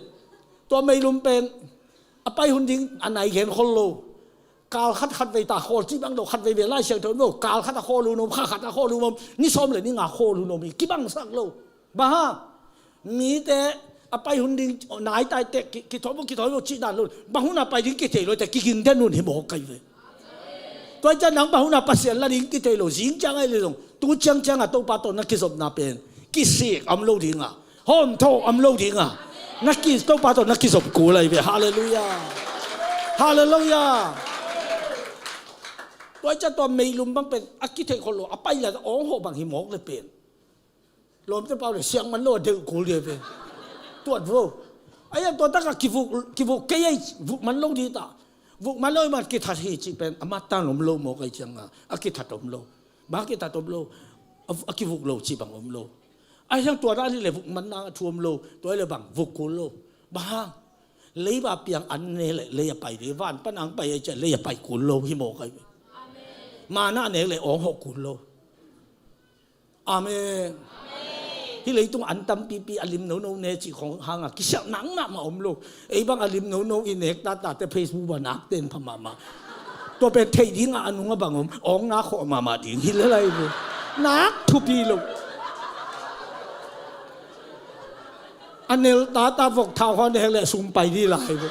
Tua meilum pen a pai hun ding a nai gen khol lo. Kal khat khat vei ta khawl cih bang lo khat vei ve Lai Siangtho in lo kal khat a khawl hun om kha khat a khawl hun om ni sawm le ni nga khawl hun om hi kibangsak lo. Bang ha mite a pai hun ding nai tai tek kithawi bo kithawi bo cih dan lo bang hun a pai ding kithei lo te kiging den hun hi mawk kai ve. Tua i ciah nang bang hun a Pasian la ding kithei lo zing ciang ai le zong tu ciangciang a Topa tawh na kizopna pen kisik om lo dinga hawmtho om lo dinga na ki Topa tawh na kizop kul ai ve. Halleluiah. Halleluiah. Tua i ciah tua meilum bang pen a kitheih khol lo a pai la awng hawh bang hi mawk le pen lawmte pau le siang man lo a delh kul dia ve. Tuat vo. Aia tua taka kivuk kivuk kei ai vuk man lo di ta. Vuk man lo i man kithat hi cih pen a mattan om lo mawk ai cianga a kithat om lo. Bang a kithat om lo a kivuk lo cih bang om lo. Ahi hang tua na a lih le vuk man nang a thu om lo, tua hi le bang vuk kul lo. Bang hang? Leiba piang an ne le lei a pai ding, van pan ang pai a ciah lei a pai kul lo hi mawk ahi ve. Mana nek le awng hawh kul lo. Amen. Hih leitung an tampipi a lim nono ne cih khong hanga kisialh nang mahmah om lo. Ei bang a lim nono i nek tatate Facebook ah nakte in pha mahmah. Tua pen theih dingah a nung a bang om, awng nak khawh mahmah ding hi le lai lo. Nak thupi lo. A nel tata vok thau haw nek le sum pai dih lai lo.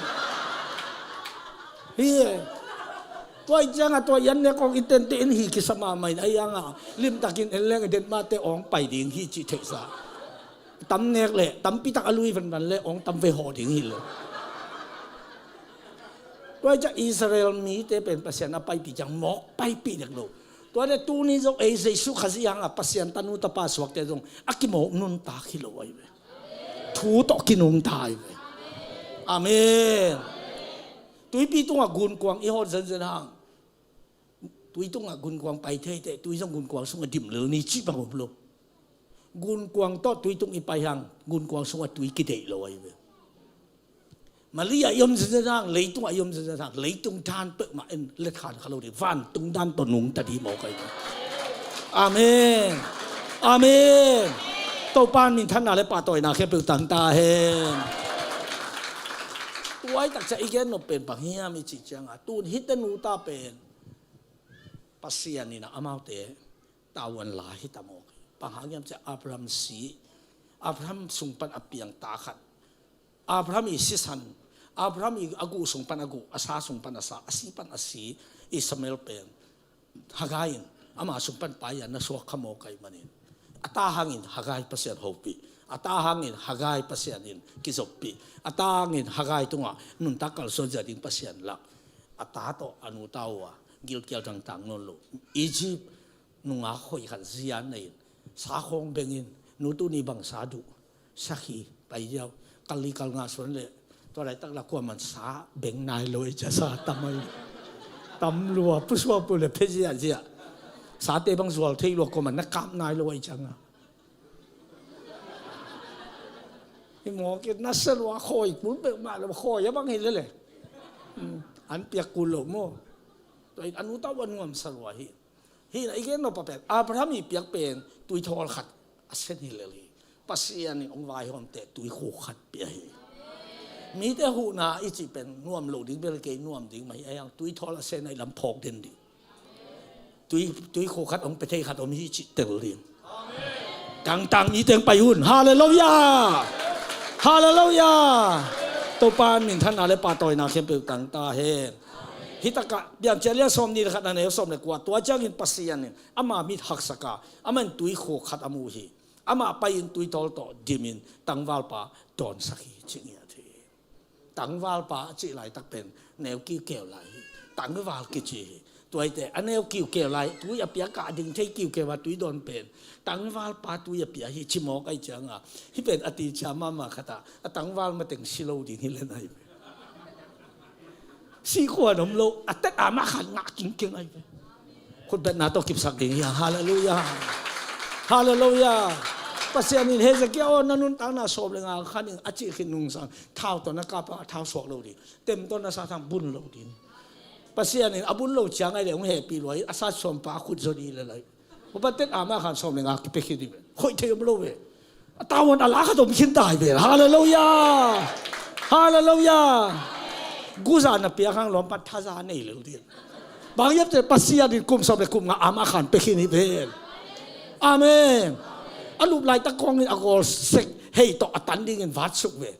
Hi e. Tua i ciangah tua i an nek kong i tente in hi kisa mahmah in a iangah limtakin en leng i den mahte awng pai ding hi cih theihsa. Tam nek le tampitak a lui vanvan le awng tam ve haw ding hi lo. Tua i ciah Israel mite pen Pasian a paipih ciang mawk paipih dek lo. Tua le tuni zong ei Jesu Khazih hangah Pasian tanu tapa suakte zong a kimawk nuntak hi lo ahi ve. Thu tawh kinungta hi ve. Amen. Tuipi tungah gunkuang i hawt zenzen hang, tui tungah gunkuang pai theiteh, tui zong gunkuang sungah dim lel ni cih bang om lo. Gunkuang tawh tui tung i pai hang gunkuang sungah tui kideih lo ahi ve. Mali ah i om zenzen hang, leitung ah i om zenzen hang, leitung dan peuhmah in letkhan kha lo ding, vantung dan tawh nungta dih mawk ahi ve. Amen. Amen. Topa in minthanna le pahtawina khempeuh tang ta hen. Tuai takciah i gen nop pen bang hiam i cih ciangah tun hihte nuta pen Pasian in ah amaute tavuan la hi ta mawk hi. Bang hang hiam ciah Abraham si, Abraham sung pan a piang ta khat, Abraham i sisan, Abraham i a guh sung pan a guh, a sa sung pan a sa, a si pan a si Ishmael pen Hagai in ama sung pan pai a na suak kha mawk ahi manin, a ta hangin Hagai Pasian hopih, a ta hangin Hagai Pasian in kizoppih, a ta hangin Hagai tungah nuntak kalsuan zia ding Pasian lak, a ta tawh a nuta uh a gilkial tangtang nawn lo. Egypt nungak hoih khat zia nei in, sa khawng bengin, nu tuni bang sa duh, sakhi pai diau, kal li kal nga suan leh tua laitak la kuaman sa beng nai lo ei cia, sa tam ai, tam lua, pusuak pu le phe ziahziah, sate bang zual thei lua, kuaman na kap nai lo ei cia nga. Hi mawk in na sa lua, khawi kul peuhmah lo, khawi a bang hi lele. An piak kul lo maw? Tua in a nuta uh a nuam sa lua hi. Hih na i gen nop a pen Abraham i piak pen tuithawl khat a sen hi lel hi. Pasian in hong vaihawmte tuikhuk khat pia hi. Mite huhna i cih pen nuam lo ding bel kei, nuam ding mah hi a, hiang tuithawl a sen a i lam phawk den ding. Tui, tuikhuk khat hong pia thei khat om hi cih tel ding. Tangtang mi teng pai un. Halleluiah. Halleluiah. Topa in minthanna le pahtawina khempeuh tang ta hen. Hih takah Piancil lian sawm nih le khat a neu sawm le kua, tua ciangin Pasian in ama mit haksak a, amah in tuikhuk khat a mu hi. Amah pai-in tuithawl tawh dimin tangvalpa dawnsak hi, ci ngiat hi. Tangvalpa a cih laitak pen neu kiukeu lai hi. Tangval kici hi. Tuaite a neu kiukeu lai, tui a piak a ding thei kiukeu a tui dawn pen tangvalpa tui a pia hi, ci mawk ai cianga, hih pen a ticia mahmah khatah a tangval mateng si lo ding hi len ai. Sihkhuan om lo, a tet a mah khan ngah kingkeng ai ve. Khutbetna tawh kipsak ding hi hang. Halleluiah. Halleluiah. Pasian in Hezekiah aw, na nuntakna sawm le nga khan in a cih khit nungsang thau tawh na kap a, thau suak lo ding. Tem tawh na sa thang bun lo ding. Pasian in a bun lo ciang ai le hong hehpih lua hi, a sa sawmpa a khut zaw dih le lai. Upa tet a mah khan sawm le nga kipia khin hi ve. Hoih thei om lo ve. A tavuan a la khat om khin ta hi ve. Halleluiah. Halleluiah. Guza na piak hang lawmpat thaza nei lel ding. Bang hiam cih leh Pasian in kum sawm le kum nga a mah khan pia khin hi ve. Amen. A lup laitak kawngin a gawl sek hei tawh a tan dingin vatsuk ve.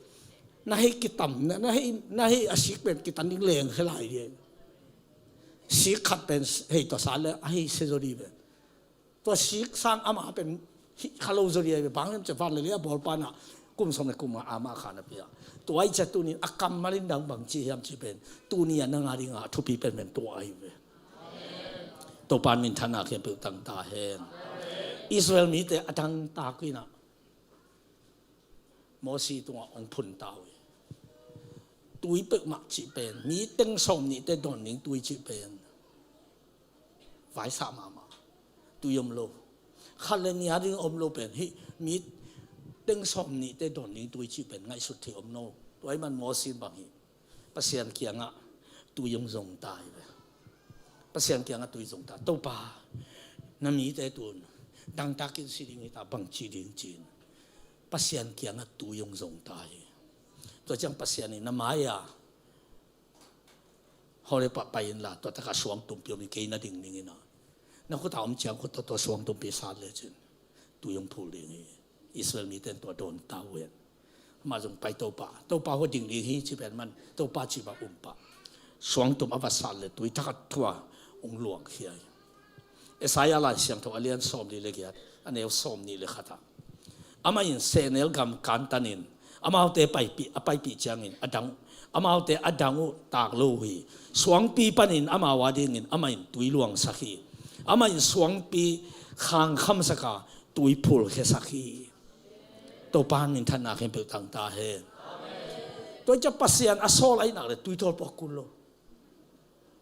Na hei kitam, na, na hei, na hei a sik pen kitan ding leng khe lai ding. Sik khat pen hei tawh sa le a hei se zaw dih ve. Tua sik sang ama pen hih kha lo zaw dih ai ve, bang hiam cih leh van le lei a bawlpa in ah kum sawm le kum nga a mah khan a pia. Tua ai ciah tunin a kammal in dang bang ci hiam cih pen tuni a na ngah ding a thupi penpen tua ai ve. Topa in minthanna khempeuh tang ta hen. Israel mite a dangtak in ah Mosi tungah hong phun ta uh hi. Tui peuhmah cih pen, mi teng sawm nihte dawn ding tui cih pen vaisa mahmah. Tui om lo. Khat le nih a ding om lo pen hih mi teng sawm nihte dawn ding tui cih pen ngaihsut theih om lo. Tua ahih man Moses in bang hi, Pasian kiangah tui hong zong ta hi ve. Pasian kiangah tui zong ta, Topa, na mite tun dangtak in si ding hi ta, bang ci ding ci-in Pasian kiangah tui hong zong ta hi. Tua ciang Pasian in na mai-ah Horeb ah pai inla, tua takah suang tumpi om hi, kei na ding ning in ah, na khut a om ciang khut tawh tua suang tumpi sat lecin tui hong phul ding hi. Israel mite in tua dawn ta uh hen. Amah zong pai, Topa, Topa, hua ding ding hi, ci pen man, Topa ci bang um pah. Suang tum a va sat leh tui thak a thua hong luangkhia hi. Isaiah Lai Siangtho a lian sawmli le giat, a neu sawmnih le khat ah, amah in sehnel gam kantanin amaute paipih, a paipih ciangin a dang, amaute a dang uh tak lo uh hi. Suangpi panin amau adingin amah in tui luangsak hi. Amah in suangpi khangkhamsak a, tui phulkhiasak hi. Topa minthanna khempeuh tang ta hen. Tua hi ciang Pasian a sawl ahih nak leh tui thawl pua kul lo.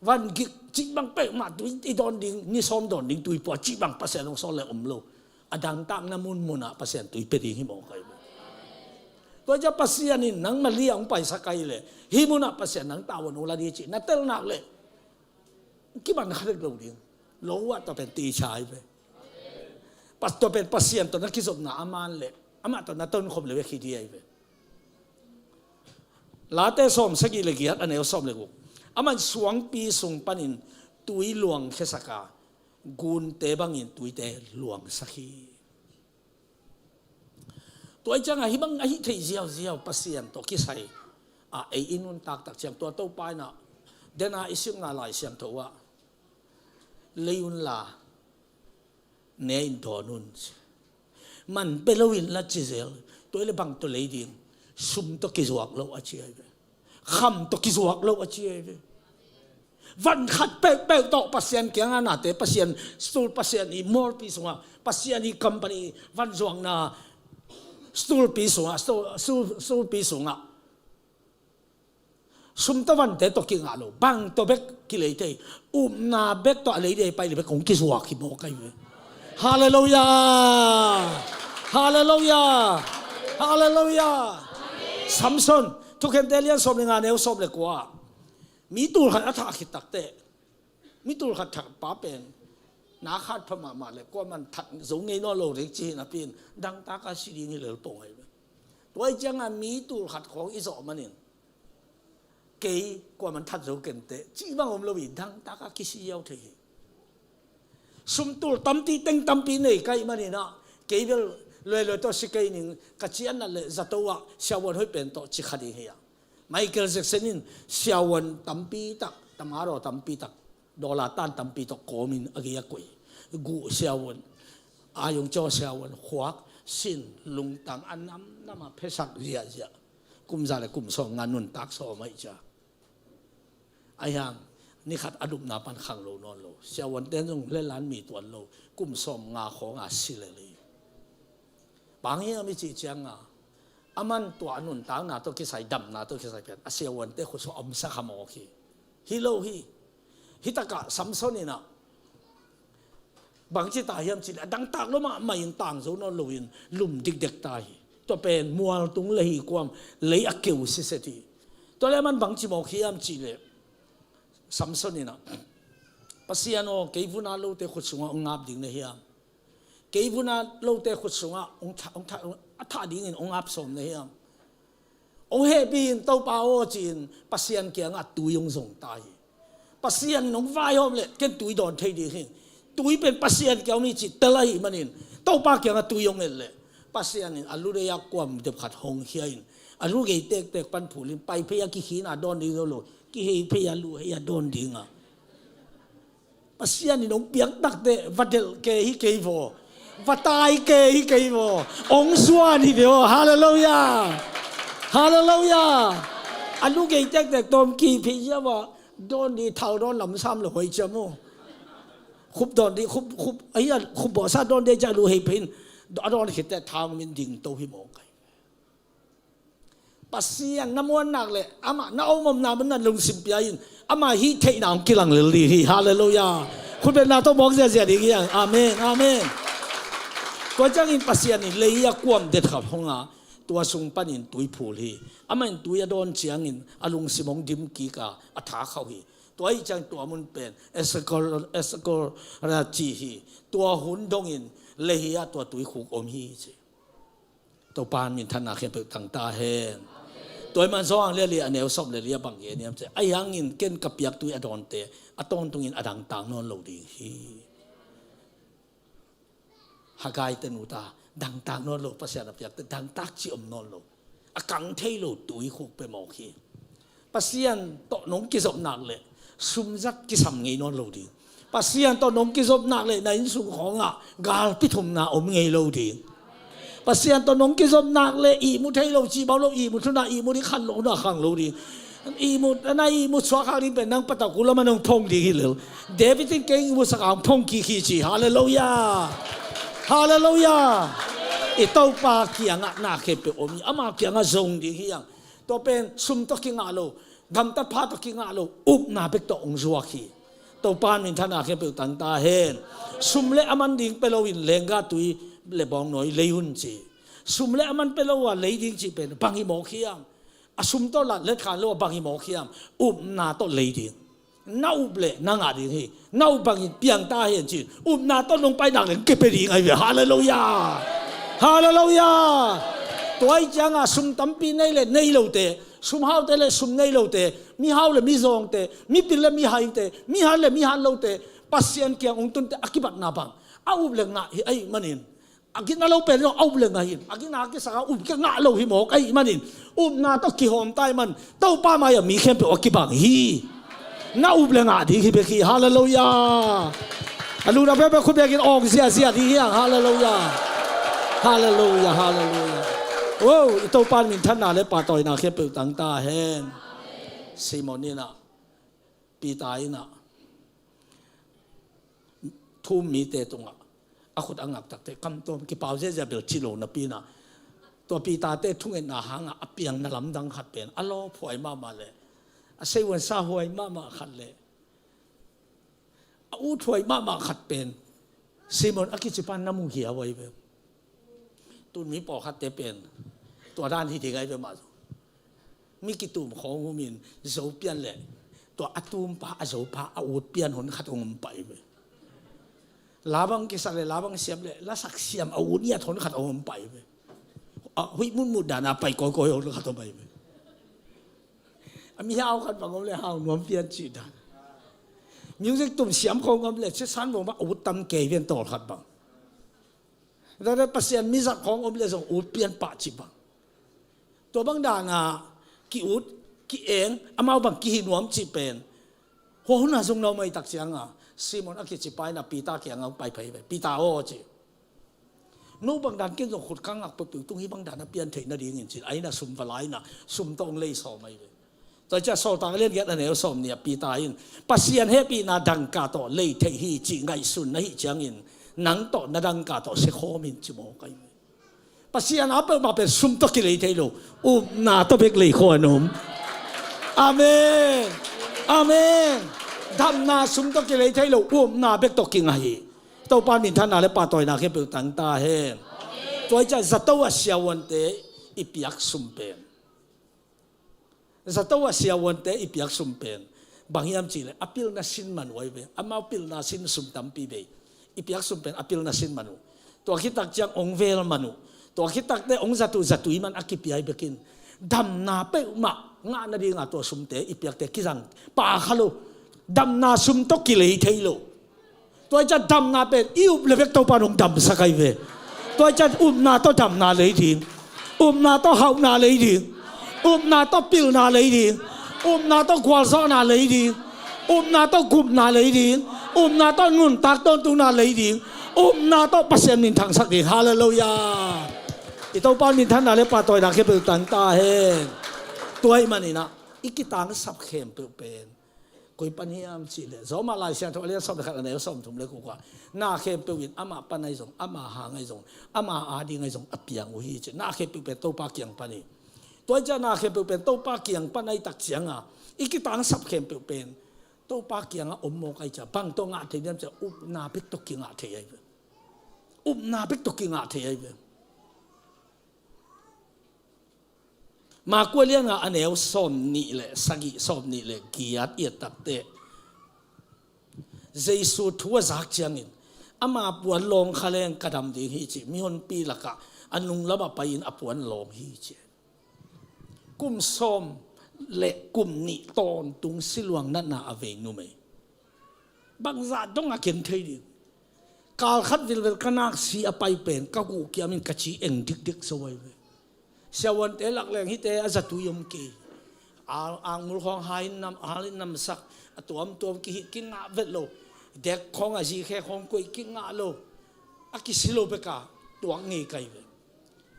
Van gik cih bang peuhmah tui i dawn ding, ni sawm dawn ding tui pua cih bang Pasian hong sawl leh om lo. A dangtakna munmun ah Pasian tui pia ding hi mawk ahi ve. Tua hi ciang Pasian in nangmah li-a hong paisak ahih leh hih mun ah Pasian nang tavuan hong la ding cih na tel nak leh kiman kha dek lo ding. Lo ah tua pen teicha hi ve. Pas-, tua pen Pasian tawh na kizopna a man leh amah tawh na tonkhop leh bek hi ding ahi ve. Late sawmsagih le giat, a neu sawm le guk, amah in suangpi sung panin tui luangkhiasak a, gunte bangin tuite luangsak hi. Tua ahih ciangah hih bang a hih theih ziauziau Pasian tawh kisai a, ei i nuntak tak ciang tua Topa in ah, dena i simna Lai Siangtho ah, lei unla ne in dawn un ci. Man pia lo inla ci zel. Tua hi leh bang tawh lei ding? Sum tawh kizuak lo a ci ahi ve. Kham tawh kizuak lo a ci ahi ve. Van khat peuhpeuh tawh Pasian kiangah nate, Pasian stool, Pasian i mualpi sungah, Pasian i company, van zuakna stoolpi sungah, stool, stool, stoolpi sungah sum tawh vante tawh kingah lo, bang tawh bek kilei thei, upna bek tawh a lei ding pai leh bek hong kizuak hi mawk ahi ve. Halleluiah. Halleluiah. Halleluiah. Samson, Thukhente lian sawm le nga, neu sawm le kua, mi tul khat a thah khit takteh, mi tul khat thah pa pen na khat pha mahmah leh kuaman that zo ngei nawn lo ding ci hi napi in, dangtak a si ding hi lel pong ahi ve. Tua ahih ciangah mi tul khat khawng i zawh manin, kei kuaman that zo kenteh cih bang om lo hi, dangtak a kisi ziau thei hi. Sum tul tampi, teng tampi nei ka hih manin ah, kei bel luailua tawh si kei ning, ka cianna leh zato ah siavuan hoih pen tawh ci kha ding hi a. Michael Jackson in siavuan tampi tak, tamadaw tampi tak, dollar tan tampi tawh kawmin a gei a koih. Guh siavuan, a yong caw siavuan, khuak, sin, lungtang a namnam a phesak ziahziah. Kum za le kum sawm nga nuntak sawm ahih ciang, ahi hang ni khat a lupna pan khang lo nawn lo. Siavuante zong lelan mi tuan lo, kum sawm nga khawng a si lel hi. Bang hiam i cih ciangah, aman tua a nuntakna tawh kisai, damna tawh kisai pen a siavuante khut sungah omsak kha mawk hi. Hi lo hi. Hih takah Samson in ah bangci ta hiam cih leh, a dangtak lua mahmah in tang zo nawn loin lum dikdek ta hi. Tua pen mualtung le hi kuam, lei a keu siset hi. Tua leh aman bangci mawk hiam cih leh, Samson in ah, Pasian aw, kei vun at lote khut sungah hong ngap ding na hiam? Kei vun at lote khut sungah hong tha-, hong tha-, a thah dingin hong ngap sawm na hiam? Hong hehpih in, Topa aw, ci-in Pasian kiangah tui hong zong ta hi. Pasian in hong vaihawm leh ken tui dawn thei ding hi. Tui pen Pasian kiang om hi cih tel ahih manin, Topa kiangah tui hong et leh, Pasian in a lu dei ah kuam dep khat hong khia in, a lu gei tektek pan phul in, pai phei a, kikhina dawn ding zo lo, kihei phei a, lu hei a dawn ding a. Pasian in hong piak takteh va delh kei hi kei vaw, va tai kei hi kei vaw, hong zuan hi ve aw. Halleluiah. Halleluiah. A lu gei tektek tawm kihei phei ziau a, dawn ding thau dawn lamsam lo hoi ciam aw. Khup dawn ding, khup, khup, ahi a, khup bawhsa dawn ding ciang a lu hei phei in, a dawn khitteh thau min ding to hi mawk ahi. Pasian na muan nak leh amah na omomna mun na lungsim pia in, amah hih theihna hong kilang lel ding hi. Halleluiah. Khutbetna tawh mawk ziahziah ding hi hang. Amen. Amen. Tua ciangin Pasian in lei a kuam det khap hong a, tua sung panin tui phul hi. Amah in tui a dawn ciangin a lungsim hong dim kik a, a tha khauh hi. Tua ahih ciang tua mun pen Eskol, Eskol ra ci hi. Tua hun dongin lei hi a tua tuikhuk om hi ci. Topa minthanna khempeuh tang ta hen. Tua ahih man Johan lian li a neu sawm le li a bang gen hiam cih leh, ahi hangin ken ka piak tui a dawnte a tawntungin a dangtak nawn lo ding hi. Haggai te nu ta, dangtak nawn lo, Pasian a piakte dangtak cih om nawn lo. A kang thei lo tuikhuk peuh mawk hi. Pasian tawh nong kizop nak leh sumzat kisam ngei nawn lo ding. Pasian tawh nong kizop nak leh na innsung khawngah galpi thumna om ngei lo ding. Pasian tawh nong kizop nak leh ihmu thei lo, cibau lo, ihmu thuna, ihmu ding khan lo, na khang lo ding. Ihmu, na ihmu suak khak ding pen nang patau kul lamah nong phong ding hi lel. David in kei ihmu sak a hong phong kik hi ci. Halleluiah. Halleluiah. I Topa kiangah na khempeuh om hi. Ama kiangah zong ding hi hang. Tua pen sum tawh kingah lo, gamtat pha tawh kingah lo, upna bek tawh hong zuak hi. Topa minthanna khempeuh tang ta hen. Sum le a man ding pia loin leenggah tui le bawngnawi lei un ci. Sum le a man pia lo a lei ding cih pen bang hi mawk hiam? A sum tawh lat let khan lo a bang hi mawk hiam? Upna tawh lei ding. Na up leh na ngah ding hi. Na up bangin piang ta hen ci. Upna tawh nong pai nak leh kipia ding ahi ve. Halleluiah. Halleluiah. Tua ahih ciangah sum tampi nei le nei lote, sum haute le sum nei lote, mi hau le mi zawngte, mi pil le mi haite, mi hat le mi hat lote, Pasian kiang hong tunte a kibatna bang, a up le ngah hi ahih manin, a gina lo pen zong a up le ngah hi. A gina a kisak a up kingah lo hi mawk ahih manin, upna tawh kihawm ta ahih man Topa mai-ah mi khempeuh a kibang hi. Na up le ngah ding hi bek hi. Halleluiah. A luna peuhpeuh khut bekin awng ziazia ding hi hang. Halleluiah. Halleluiah. Halleluiah. Oh, i Topa minthanna le pahtawina khempeuh tang ta hen. Simon in ah, Peter in ah, thu-um mite tungah a khut a ngak takteh kamtuam kipau ziazia bel ci lo napi in ah, tua Peter-te thungetna hangah a piangna lamdang khat pen a lawphuai mahmah le a seivuan sahuai mahmah khat le a uthuai mahmah khat pen Simon a kicipa na mu hiau ahi ve. Tun mi pawlkhatte pen tua dan hi ding ahi ve mah. Mi kitum khawng humin zo pian leh tua a tumpa, a zopa, a ut pian hon khat hong om pai ve. Labang kisak leh labang siam leh lasak siam a ut ngiat hon khat hong om pai ve. A huih mutmut dana pai kawikawi hon khat hong om pai ve. A mi hau khat bang om leh hau nuam pian cih dan. Music tum siam khawng om leh sisan vong bang a ut tam kei ven tawl khat bang. Tua leh Pasian mi zat khawng om leh zong ut pian pah cih bang. Tua bang dana ki-ut, ki-eng, amau bang kihi nuam cih pen hua hun a zong na om ahih tak cianga Simon a kicipa in ah Peter kiangah hong pai phei ve. Peter aw ci. No bang dan ken zong khut ka ngak peuhpeuh tung hih bang dan a pian theih nadingin cin a inn ah sum va la in ah sum tawh hong lei sawm ahi ve. Tua ciah Sawltak a lian giat a neu sawm nih ah Peter in Pasian hehpihna dangka tawh lei theih hi cih ngaihsun na hih ciangin nang tawh na dangka tawh sia khawm in ci mawk ahi ve. Pasian a peuhmah pen sum tawh kilei thei lo, upna tawh bek lei khawm a om. Amen. Amen. Damna sum tawh kilei thei lo, upna bek tawh kingah hi. Topa minthanna le pahtawina khempeuh tang ta hen. Tua hi ciah zato a siavuante i piak sum pen, zato a siavuante i piak sum pen bang hiam cih leh a pilna sin man uh ahi ve. Amau pilna sin sum tampi bei. I piak sum pen a pilna sin man uh. Tua khit tak ciang hong vel man uh. Tua khit takteh hong zat uh zatui man a kipia hi bekin damna peuhmah ngah nadinga tua sumte i piakte kizang pah kha lo. Damna sum tawh kilei thei lo. Tua hi ciah damna pen i up le bek Topa in hong damsak ahi ve. Tua hi ciah upna tawh damna lei ding. Upna tawh hauhna lei ding. Upna tawh pilna lei ding. Upna tawh gualzawhna lei ding. Upna tawh gupna lei ding. Upna tawh nuntak tawntungna lei ding. Upna tawh Pasian min thangsak ding. Halleluiah. I Topa minthanna le pahtawina khempeuh tang ta hen. Tua ahih manin ah i kitangsap khempeuh pen koi pan hiam cih leh Rom ah Lai Siangtho a lian sawm le khat a neu sawmthum le guk ah na khempeuh in amah pan ahi zong, amah hang ahi zong, amah ading ahi zong a piang uh hi ci. Na khempeuh pen Topa kiang pan hi. Tua hi ciah na khempeuh pen Topa kiang pan ahih tak cianga i kitangsap khempeuh pen Topa kiangah om mawk ahih ciah bang tawh ngah thei diam ciah upna bek tawh kingah thei ahi ve. Upna bek tawh kingah thei ahi ve. Marka lian nga a neu sawm nih le sagih, sawm nih le giat i et takteh, Jesu thu a zak ciangin, ama puan lawng kha leng ka dam ding hi ci, mihonpi lakah a nunglamah pai-in a puan lawng hi ci. Kum sawm le kum nih tawntung siluang natna a vei numei. Bangzah dong a ken thei ding. Kal khat vilvel ka nak si a pai pen ka guh kiamin ka ci eng dikdik zo ahi ve. Siavuante lak leng hihte a zatui om kei. Ang, angmul khawng hai nam, hai namsak, a tuamtuam kihih kingah vet lo. Dek khawng a zikhe khawng koih kingah lo. A kisi lo beka tuak ngei kai ve.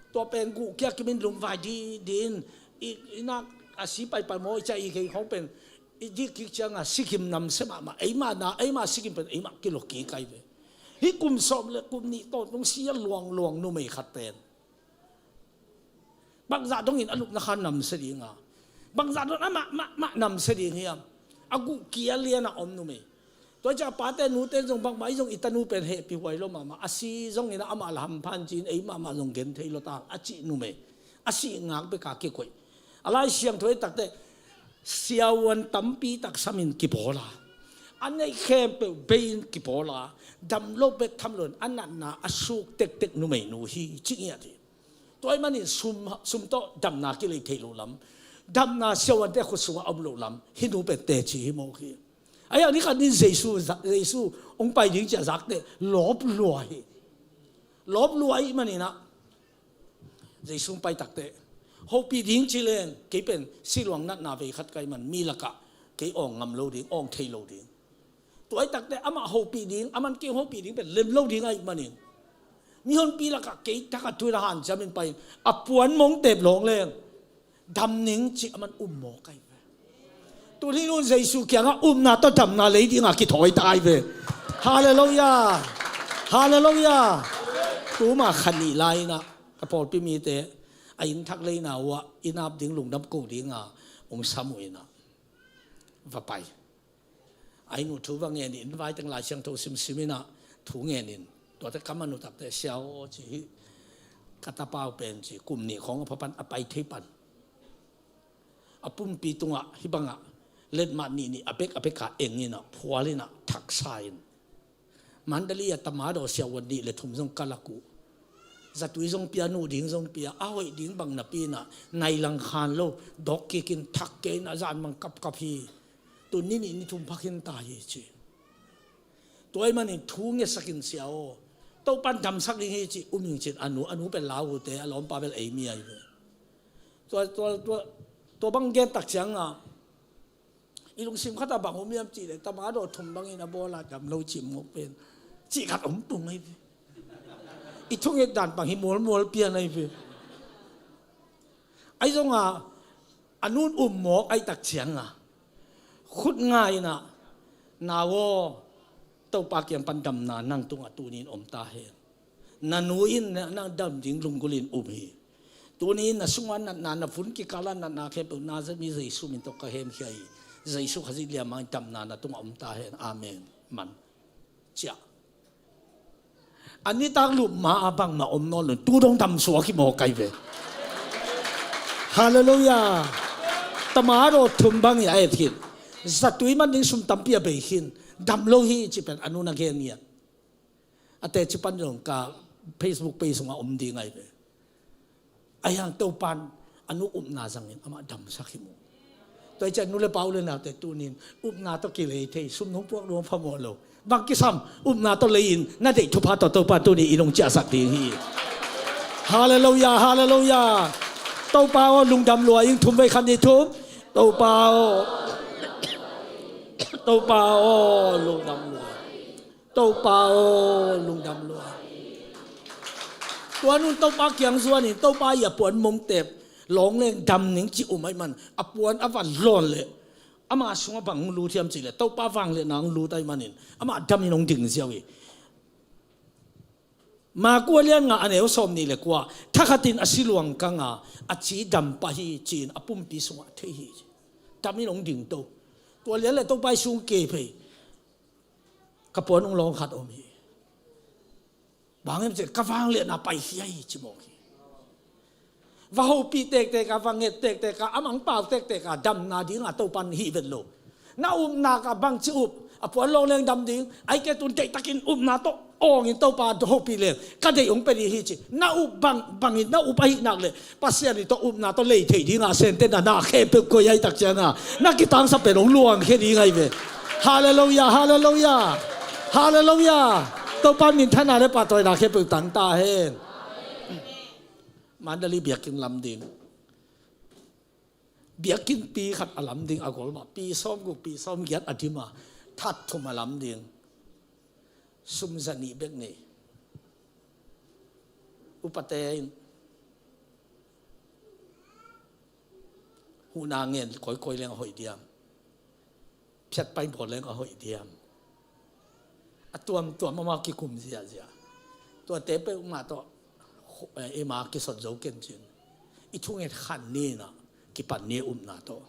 Tua pen guh kia kimin lungvai di din, i, i nak a si paipai maw, i ca i kei khawng pen i dik kik cianga sikim namse mahmah, eimah na, eimah sikim pen eimah kilok kik kai ve. Hih kum sawm le kum nih tawntung si a luangluang numei khat pen bangzah dongin a lupna kha namse dinga, bangzah dong a mah, mah, mah namse ding hiam? A guh kia liana om numei. Tua ciah pate nute zong bangmah i zong i tanu pen hehpih huai lo mahmah, a si zongin amah la hamphan ci-in ei mahmah zong gen thei lo ta a cih numei. A sih ngak beka kikoih. A Lai Siangtho i takteh siavuan tampi tak samin kibawla, a neih khempeuh bei-in kibawla, dam lo bek tham loin a natna a suk tektek numeinu hi ci ngiat hi. Tua ahih manin sum, sum tawh damna kilei thei loh lam, damna siavuante khut sungah om loh lam hih nu pen teci hi mawk hi. Ahi a nikhat nin Jesu, Jesu hong pai ding ciah zakteh lawp lua hi. Lawp lua ahih maninah Jesu hong pai takteh hopih ding ci leng kei pen siluang natna vei khat ka hih man mi lakah kei awng ngam lo ding, awng thei lo ding. Tua ahih takteh amah hopih ding, aman kei hopih ding pen lem lo ding ahih manin mihonpi lakah kei thakhat thu-in a hanciamin pai-in a puan mong tep lawng leng dam ning ci aman um mawk ahi ve. Tuni nun Jesu kiangah upna tawh damna lei dingah kithawi ta ahi ve. Halleluiah. Halleluiah. Tuma kha nih lai-inah ka pawlpi mite a inn thak leina uhah i nap ding lungdam ko dinga hong sam uh inah va pai. A inn uh thu va ngenin, vaiteng Lai Siangtho simsim inah thu ngenin, tuate ka man uh takteh sia aw ci hi. Ka tapa uh pen ci kum nih khawng a pha pan a pai thei pan a pumpi tungah hih bangah letmat nihnih a bek a beka eng inah phual inah thaksa in Mandalay ah tamadaw siavuan nih le thum zong ka lak uh. Zatui zong pia, nuh ding zong pia, a hoih ding bang napi inah nai lang khan lo, dawk kikin thak kei inah zan bang kapkap hi. Tu ni nih ni thum pha khin ta hi ci. Tua ahih manin thu ngetsakin sia aw, Topan damsak ding hi ci um ing cin a nu, a nu pen lau uhte, a lawmpa bel ei mi ahi ve. Tua, tua, tua, tua bang gen tak cianga i lungsim khatah bang om hiam cihleh tamadaw thum bangin a bawla dam lo cih mawk pen cih khat om pung ahi ve. I thunget dan bang hi mualmual pian ahi ve. Ahi zonga a nun um mawk ahi tak cianga khut nga inah, nau aw, Topa kiang pan damna nang tungah tunin om ta hen. Na nu in na, na dam ding lunggulhin um hi. Tuni in na sungah natna, na vun kikala natna khempeuh Nazareth mi Jesu min tawh ka hemkhia hi. Jesu Khazih liamang in damna na tungah om ta hen. Amen. Man. Ciah. A nitak lup ma a bangmah om nawn lo, tu dong damsuak hi mawk ahi ve. Halleluiah. Tamadaw thum bang hi a et khin. Zatui man ding sum tampi a bei khin. Dam lo hi ci pen a nu na gen ngiat. A teci pan zong ka Facebook page sungah om ding ahi ve. Ahi hang Topan a nu upna zangin amah damsak hi mu. Tua hi ciah nu le pa u le naute tunin upna tawh kilei thei, sum nong puak nuam phamawh lo. Bang kisam, upna tawh lei-in na deih thupha tawh Topa tuni i nong ciahsak ding hi. Halleluiah, halleluiah. Topa aw lungdam lua ing, thum vei khat nih thum. Topa aw, Topa aw lungdam lua. Topa aw lungdam lua. Tua nun Topa kiang zuanin Topa i a puan mongtep lawng leng dam ning ci um ahih man a puan a van lawn leh ama sungah bang hong lut hiam cihleh Topa vangliatna hong lut ahih manin amah damin hong ding ziau hi. Marka lian nga a neu sawm nih le kua, thakhatin a siluang kanga a ci dam pah hi ci-in a pumpi sungah thei hi. Damin hong ding to. Tua lian le Topa i sung kei phei. Ka puan hong lawng khat om hi. Bang hiam cih leh ka vangliatna paikhia hi ci mawk hi. Va hopih tektek a, va nget tektek a, a mangpau tektek a, damna ding a Topa'n hih vet lo. Na upna ka bangci up, a puan lawng leng dam ding, ahih kei leh tun deihtakin upna tawh awngin Topa hopih leng ka deih hong pia ding hi ci. Na up bang, bangin na up ahih nak leh Pasian in tawh upna tawh lei theih ding a, sentehna na khempeuh koih ahih tak ciang a, na kitangsap pen hong luangkhia ding ahi ve. Halleluiah, halleluiah, halleluiah. Topa'n minthanna le pahtawina khempeuh tang ta hen. Mandalay biakinn lam ding. Biakinnpi khat a lam ding a golmah, pi sawmguk, pi sawmgiat a dim a, that thum a lam ding. Sum za nih bek nei. Upate in huhna ngen kawikawi leng a hoih diam? Phiatpai bawl leng a hoih diam? A tuamtuam amah kikum ziahziah. Tuate peuhmah tawh, eh, eima kisot zo ken cin. I thunget khan ni in a, kipan ni upna tawh.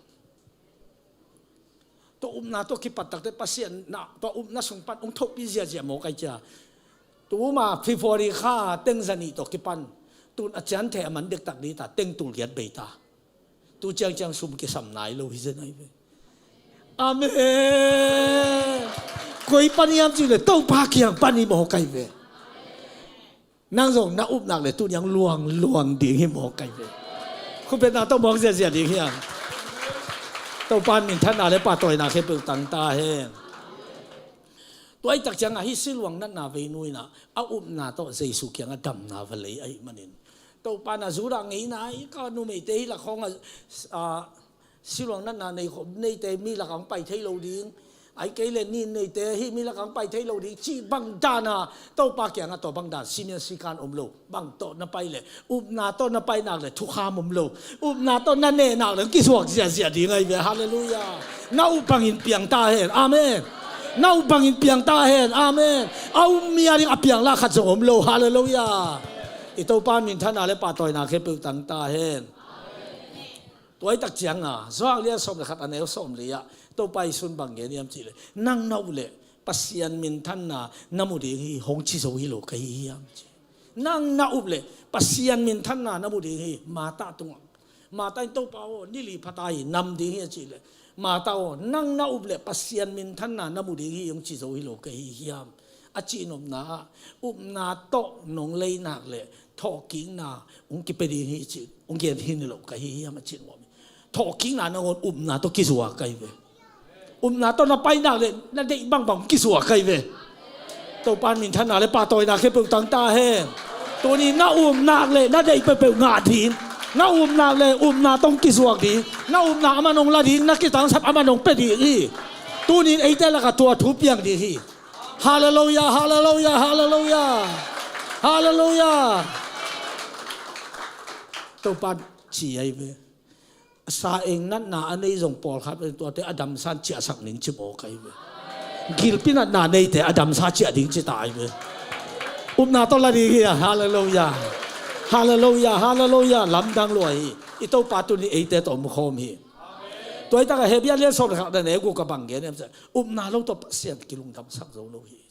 Tua upna tawh kipat takte Pasian na, tua upna sung pan hong thohpih ziahziah mawk ahi cia. Tuma February kha teng za nih tawh kipan. Tun a cian thei a man dektak ding ta, teng tul giat bei ta. Tu ciangciang sum kisam nai lo hi zen ahi ve. Amen. Koi pan hiam cih leh Topa kiang pan hi mawk ahi ve. Nang zong na up nak leh tuni hong luangluang ding hi mawk ahi ve. Khut beng na tawh mawk ziahziah ding hi hang. Topa'n minthanna le pahtawina khempeuh tang ta hen. Tua ahih tak ciangah hih siluang natna vei nu in ah a upna tawh Jesu kiangah damna va lei ahih manin, Topa in ah Judah ngeina ah, ka numeite hih lak khawngah, ah, siluang natna nei khop neite mi lakah hong pai thei lo ding, ahih kei leh nin neite hih mi lakah hong pai thei lo ding cih bang dan a, Topa kiangah tua bang dan simeon sikan om lo. Bang tawh na pai leh, upna tawh na pai nak leh thukham om lo. Upna tawh na neh nak leh hong kizuak ziahziah ding ahi ve. Halleluiah. Na up bangin piang ta hen. Amen. Na up bangin piang ta hen. Amen. A um mi a ding a piang lah khat zong om lo. Halleluiah. I Topa minthanna le pahtawina khempeuh tang ta hen. Tua ahih tak ciangah Johan lian sawm le khat, a neu sawmli ah Topa Jesu'n bang gen hiam cih leh, nang na up leh Pasian minthanna na mu ding hi, hong ci zo hi lo ka hi hiam ci. Nang na up leh Pasian minthanna na mu ding hi. Martha tungah, Martha in, Topa aw, ni li pha ta hi, nam ding hi a cih leh, Martha aw, nang na up leh Pasian minthanna na mu ding hi, hong ci zo hi lo ka hi hiam? A cihnopna ah, upna tawh nong lei nak leh thawhkikna hong kipia ding hi cih hong gen hi ni lo ka hi hiam, a cih nuam hi. Thawhkikna nangawn upna tawh kizuak ahi ve. Upna tawh na pai nak leh na deih bangbang hong kizuak ahi ve. Topa'n minthanna le pahtawina khempeuh tang ta hen. Tuni na up nak leh na deih peuhpeuh ngah ding. Na up nak leh upna tawh hong kizuak ding. Na upna aman hong la ding, na kitangsap aman hong pia ding hi. Tuni in eite lakah tua thu piang ding hi. Halleluiah, halleluiah, halleluiah. Halleluiah. Topa'n ci ahi ve. Sa eng natna a nei zong pawlkhat pen tuate a damsa'n ciahsak ning ci mawk ahi ve. Gilpi natna neite a damsa ciah ding ci ta ahi ve. Upna tawh la ding hi a, halleluiah. Halleluiah, halleluiah, lamdang lua hi. I Topa tuni eite tawh om khawm hi. Tua ahih takah Hebru lian sawm le khat, a neu guk ah bang gen hiam cih leh, upna lo tawh Pasian kilungdamsak zo lo hi.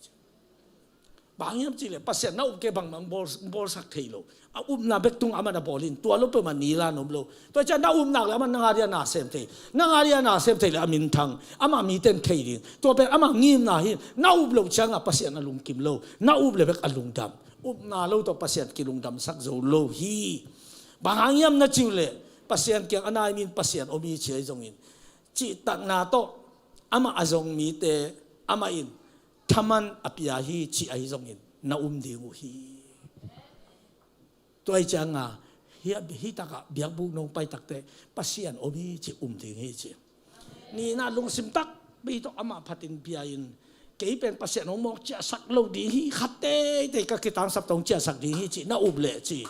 Bang hiam cih leh Pasian na up kei bangbang bawl, bawlsak thei lo. A upna bek tungah aman a bawl in, tua lo peuhmah ni la nuam lo. Tua ciang na up nak leh aman nang a ding a na sem thei. Nang a ding a na sem thei leh a minthang, amah mite'n thei ding. Tua pen amah ngimna hi. Na up loh ciangah Pasian a lungkim lo. Na up leh bek a lungdam. Upna lo tawh Pasian kilungdamsak zo lo hi. Bang hang hiam na cih uh leh, Pasian kiang a nai mi in Pasian om hi ci ahi zongin, cihtakna tawh amah a zong mite amah in thaman a pia hi cih ahi zongin na um ding uh hi. Tua ahih ciangah hih, hih takah biakbuk nong pai takte Pasian om hi ci, um ding hi ci. Nihna lungsim takpi tawh amah phatin pia in, kei pen Pasian hong mawk ciahsak lo ding hi, khat teitei ka kitangsap tawh hong ciahsak ding hi ci na up leh ci,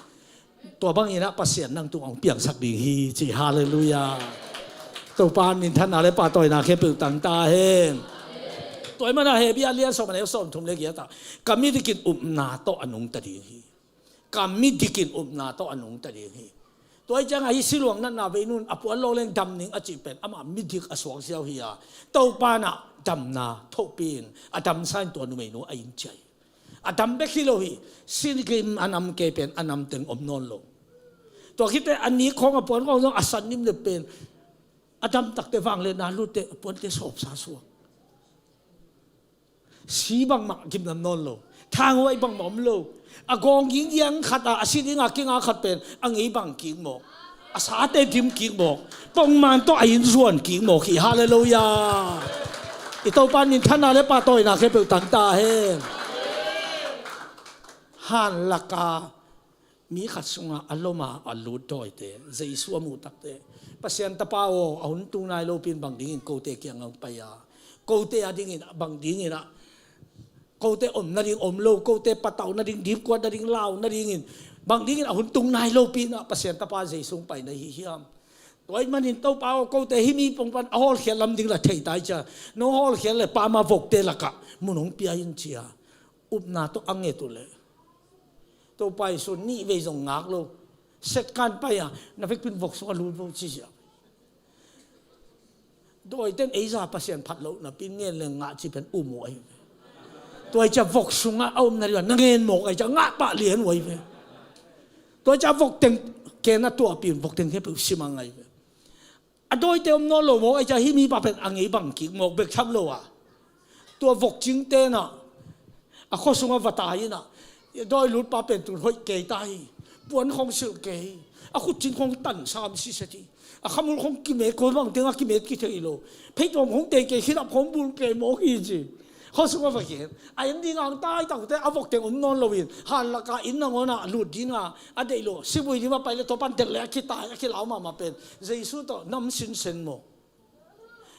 tua bangin ah Pasian nang tungah hong piangsak ding hi ci. Halleluiah. Topa'n minthanna le pahtawina khempeuh tang ta hen. Tua ahih manin Hebru lian sawm, a neu sawmthum le giat ah, ka midik in upna tawh a nungta ding hi. Ka midik in upna tawh a nungta ding hi. Tua ahih ciangah hih siluang natna vei nu in a puan lawng leng dam ning a cih pen amah midik a suak ziau hi a, Topa'n ah damna thohpih in, a damsa in tua numeinu a inn ciah hi. A dam bek hi lo hi. Sin kim a nam kei pen a nam teng om nawn lo. Tua khit teh a nik khawng a puan khawng zong a san nim le pen a dam takte vangliatna lut teh a puante sawpsa suak. Si bangmah gimnam nawn lo. Thanghuai bangmah om lo. A gawng ginggiang khat ah a si dinga kinga khat pen a ngei bang kik mawk. A sate dim kik mawk. Pongman tawh a inn zuan kik mawk hi. Halleluiah. I Topa minthanna le pahtawina khempeuh tang ta hen. Hanlaka mi khat sungah a loma a lut dawite Jesu a muh takte, Pasian Tapa aw, a hun tung nai lopi in bang dingin kote kiangah hong pai a, kote a dingin bang dingin ah, kote om nading om lo, kote patau nading, dipkuat nading, lau nadingin bang dingin a hun tung nai lopi in ah Pasian Tapa Jesu hong pai na hi hiam? Tua ahih manin Topa aw, kote hih mi pongpan a hawlkhial lam ding la thei tai cia, nong hawlkhial le pama vokte lakah mun hong pia in cia. Upna tawh a nget uh leh Topa Jesu nih vei zong ngak lo. Set kan pai a, na vekpin vok sungah lut vo ci cia. Dawiten ei zah Pasian phat loh napi in ngen le ngah ci pen um uh ahi ve. Tua hi cia vok sungah a om nading a na ngen mawk ahi cia ngah pah lian uh ahi ve. Tua hi cia vok teng ken a tuahpi un vok teng khempeuh simang ahi ve. A dawite om nawn lo mawk ahi cia hih mipa pen a ngei bang kik mawk bek tham lo a, tua vok cingte in ah a khua sungah va tai in ah, dawi lutpa pen tun hoih kei ta hi. Puan khawng silh kei hi. A khutcin khawng tan sam siset hi. A khamul khawng kimet, koi bang tengah kimet kithei lo. Pheituam khawng tei kei, khilap khawng bul kei mawk hi ci. Khua sungah va gen. A en ding ang taitakte a vok teng om nawn loin hanlaka inn nangawnah lut dinga a deih lo. Sibui ding va pai le tua pan delh le a kitai a kilau mahmah pen Jesu tawh nam sinsen maw?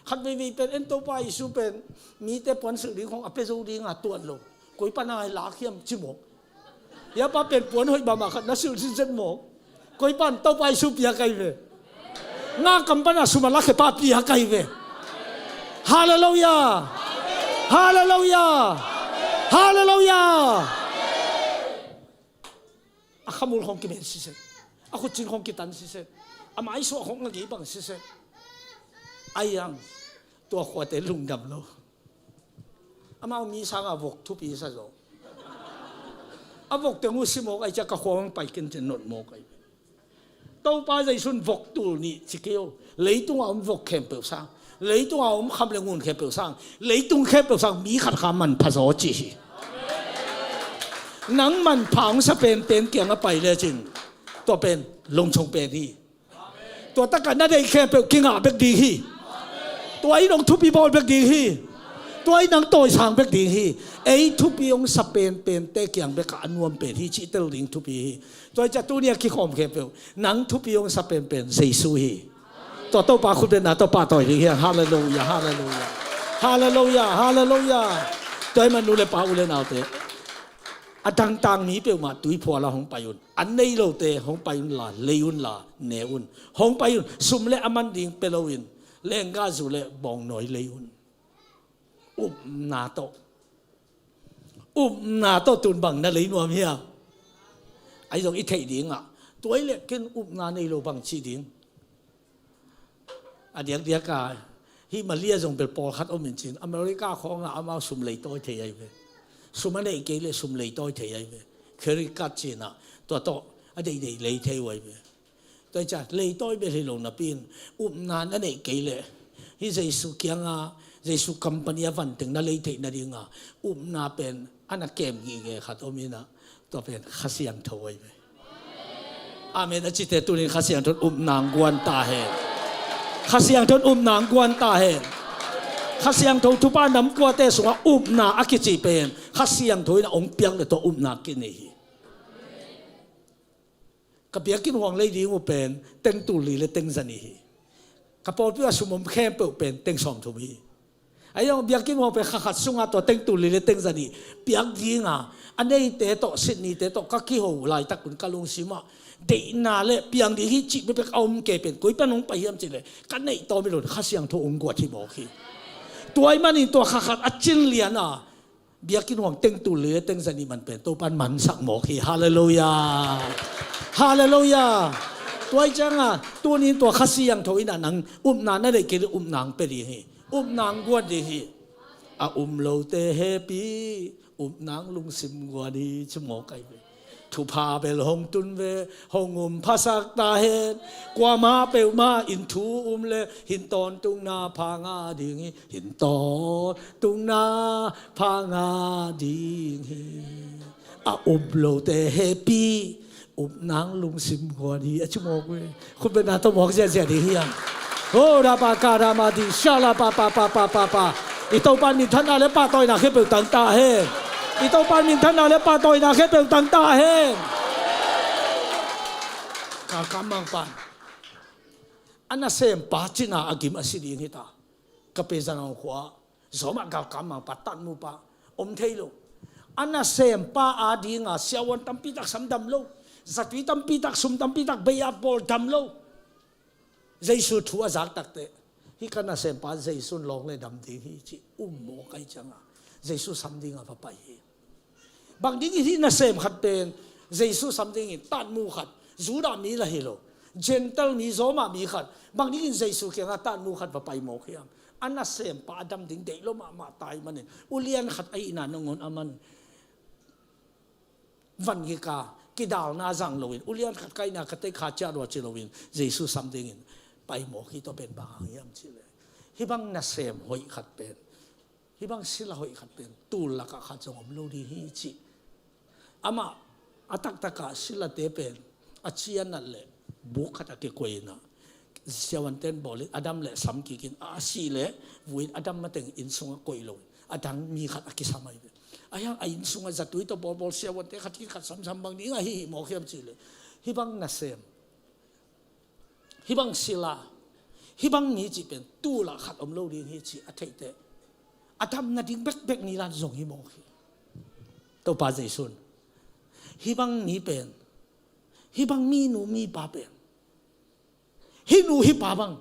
Khat veivei pen en Topa Jesu pen mite puan silh ding khawng a pia zo dinga tuat lo. Koi pan a lak hiam ci maw? Hiapa pen puan hoih mahmah khat na silh sinsen maw? Koi pan Topa Jesu piak ahi ve. Nga kam pana sum a lakhia pa piak ahi ve. Halleluiah. Halleluiah. Halleluiah. A khamul khawng kimet siset. A khutcin khawng kitan siset. A maisuah khawng a ngei bang siset. Ahi hang tua khuate lungdam lo. Amau mi sanga vok thupi sa zaw. A vok teng uh si mawk ahi cia ka khua hong pai ken cia not mawk ahi. Topa Jesu in vok tul nih ci kei o. Leitunga om vok khempeuh sang, leitunga om kham le ngun khempeuh sang, leitung khempeuh sang mi khat kha manpha zaw ci hi. Nang manpha hong sa penpen kiangah pai lecin tua pen lungchung pen hi. Tua takah na deih khempeuh kingah bek ding hi. Tua in hong thupi bawl bek ding hi. Tua in hong tawisang bek ding hi. Ei thupi hong sa penpente kiang bekah a nuam pen hi cih tel ding thupi hi. Tua hi ciah tuni a kikhawm khempeuh nang thupi hong sa penpen Jesu hi. Tua Topa khutbetna tawh pahtawi ding hi. Halleluiah, halleluiah. Halleluiah, halleluiah. Tua hi mah nu le pa u le naute, a dangtang mi peuhmah tuiphuala hong pai un. An nei lote hong pai unla, lei unla, ne un. Hong pai un, sum le a man ding pia loin, lenggahzu le bawngnawi lei un. Upna tawh, upna tawh tun bang na lei nuam hiam? Ahi zong i theih dingah, tua hi leh ken upna nei lo bang cih ding. A diakdiak a, hih Malaysia zong bel pawlkhat om in cin, America khawngah amau sum leitawi thei ahi ve. Sum a neih kei le sum leitawi thei ahi ve. Credit card cinah tua tawh a deihdeih lei thei uh ahi ve. Tua hi ciah leitawi bel hi lo napi in upna na neih kei le hih Jesu kiangah Jesu company a vanteng na lei theih nadinga upna pen a na kem gige khat om inah tua pen Kha Siangtho ahi ve. Amen a cite tunin Kha Siangtho in upna hong guan ta hen. Kha Siangtho in upna hong guan ta hen. Kha Siangtho thupha nam kuate sungah upna a kici pen Kha Siangtho in a hong piak le tua upna kinei hi. Ka biakinn huang lei ding uh pen teng tul li le teng zanih hi. Ka pawlpi ah sum om khempeuh pen teng sawmthum hi. Ahi zong biakinn huang pen kha khat sungah tua teng tul li le teng zanih piak dinga a neite tawh Sydney-te tawh ka kiho laitak un ka lungsim ah deihna le piang ding hi cih bekbek a om kei pen koi pan hong pai hiam cih leh ka neih tawm hi lo in Kha Siangtho hong guat hi mawk hi. Tua ahih manin tua kha khat a cin lian a biakinn huang teng tul li le teng zanih man pen Topa in mansak mawk hi. Halleluiah. Halleluiah. Tua hi cianga tunin tua Kha Siangtho in ah nang upna na neih kei le upna hong pia ding hi. Upna hong guan ding hi. A um lote hepi, Upna lungsim guan hi ci mawk ahi ve. Thupha bel hong tun ve, hong um phasak ta hen. Kuamah peuhmah in thu um le hin tawntungna pha ngah ding hi. Hin tawntungna pha ngah ding hi. A um lote hehpih, upna lungsim guan hi a ci mawk ve. Khutbetna tawh mawk ziahziah ding hi hang. Ho da pa ka da ma di sha la pa pa pa pa pa pa. I Topa minthanna le pahtawina khempeuh tang ta hen. I Topa minthanna le pahtawina khempeuh tang ta hen. Ka ka mang pan. A nasempa cina a gim a si ding hi ta. Ka pe zanawng khua Zawmah galkap mangpa, tatmupa om thei lo. A nasempa adinga siavuan tampi tak sam dam lo. Zatui tampi tak, sum tampi tak, bei-at bawl dam lo. Jesu thu a zak takteh, hih ka nasempa Jesu in lawng le dam ding hi ci um mawk ahih cianga Jesu sam dinga va pai hi. Bang dingin hih nasem khat pen Jesu sam dingin tatmu khat, Judah mi lah hi lo, Gentile mi, Zawmah mi khat, bang dingin Jesu kiangah tatmu khat va pai mawk hiam? A nasempa a dam ding deih lo mahmah ta ahih manin, ulian khat ahihna nangawn a man van kika kidalna zang loin, ulian khat kaihna ka teikha ciah lua ci loin, Jesu sam dingin pai mawk hi. Tua pen bang hang hiam cihleh, hih bang nasem hoih khat pen, hih bang sila hoih khat pen tul lakah khat zong om lo ding hi ci. Amah a taktakah silate pen a cianat le buk khat a kikoih inah, siavuanten bawlin a dam le sam kikin, a sih le vuin a dam mateng inn sungah koih loin a dang mi khat a kisam ahi ve. Ahi hang a inn sungah zatui tawh bawlbawl siavuante khat kikhat samsam bang dingah hih hih mawk hiam cihleh, hih bang nasem, hih bang sila, hih bang mi cih pen tul lakah khat om lo ding hi ci a theihteh, a dam nading bekbek ni lan zong hi mawk hi. Topa Jesu in hih bang mi pen, hih bang minu mipa pen, hih nu hih pa bang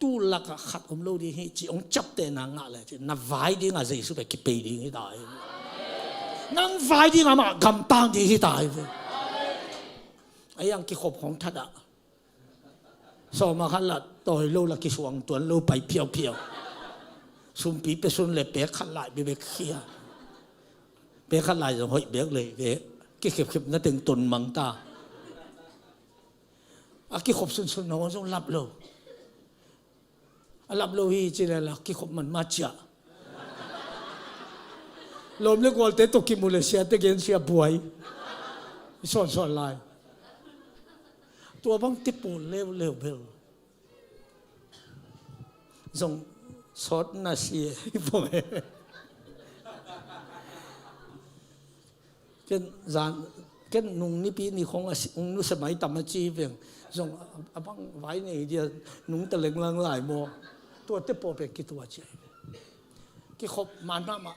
tul lakah khat om lo ding hi ci hong ciaptehna ngah le cin, na vai dingah Jesu pen kipei ding hi ta hi. Nang vai dingah mah gamtang ding hi ta hi ve. Ahi hang kikhop khawng thatah, sawma khat lah tawi lo lah kisuang tuan lo pai phiauphiau. Sumpi pia sun le pek khat lai bekbek khia. Pek khat lai zong hoih bek lei ve. Kikhepkhepna teng ton mang ta. A kikhop sunsun nangawn zong lap lo. A lap lo hi ci le lah kikhop man mah ciah. Lawm le gualte tawh kimu le siate gen sia buai. I sawnsawn lai. Tua bang te pawl leuleu bel zong sawt na si e. Ken zan, ken nung nipi ni khong a si, ung nusia mai tam a ci veng. Zong a bang vai nei dia nung ta lenglang lai maw. Tuate pawl pen kitua ci. Kikhop man mahmah.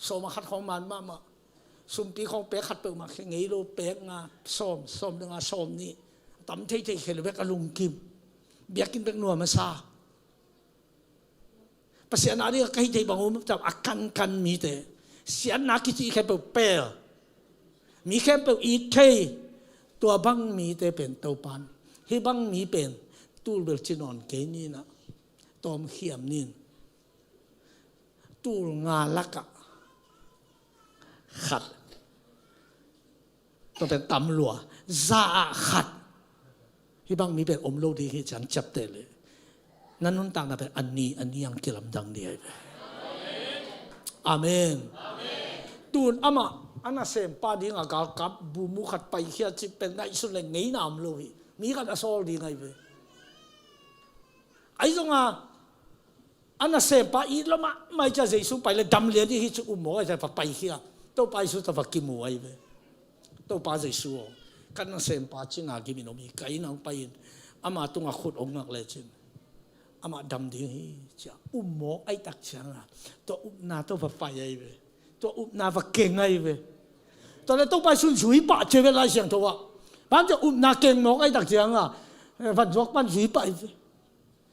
Sawma khat khong man mahmah. Sumpi khong pek khat peuhmah khia ngei lo, pek nga, sawm, sawm le nga, sawm nih. Tam theithei khia lo bek a lungkim. Biakinn bek nuam a sa. Pasian ading a ka hih theih bang um tam a kankan mite, siatna kici khempeuh pel, mi khempeuh it thei, tua bang mite pen Topan, hih bang mi pen tul bel ci nawn kei ni nah, tawmkhiam nin, tul nga lakah khat. Tua pen tam lua, za ah khat. Hih bang mi pen om lo ding hi ciang ciapteh le. Na nuntakna pen a ni, a ni ang kilamdang ding ahi ve. Amen. Tun amah a nasempa dingah galkap bumu khat paikhia cih pen ngaihsun le ngeina om lo hi. Mi khat a sawl ding ahi ve. Ahi zongah a nasempa it lo mahmah ciang Jesu pai le dam lian ding hi ci um maw, ahi ciang va paikhia. Topa Jesu tawh va kimu ahi ve. Topa Jesu aw, ka nasempa cina gim in om hi, ka inn ah hong pai in, ama tungah khut hong ngak lecin amah dam ding hi, ci-a um maw, ahi tak ciangah tua upna tawh va pai ahi ve. Tua upna va keng ahi ve. Tua le Topa Jesu in zui pah ci ve Lai Siangtho ah. Bang hang hiam cih leh upna keng mawk ahi tak ciangah, eh, van zuak pan zui pah ahi ve.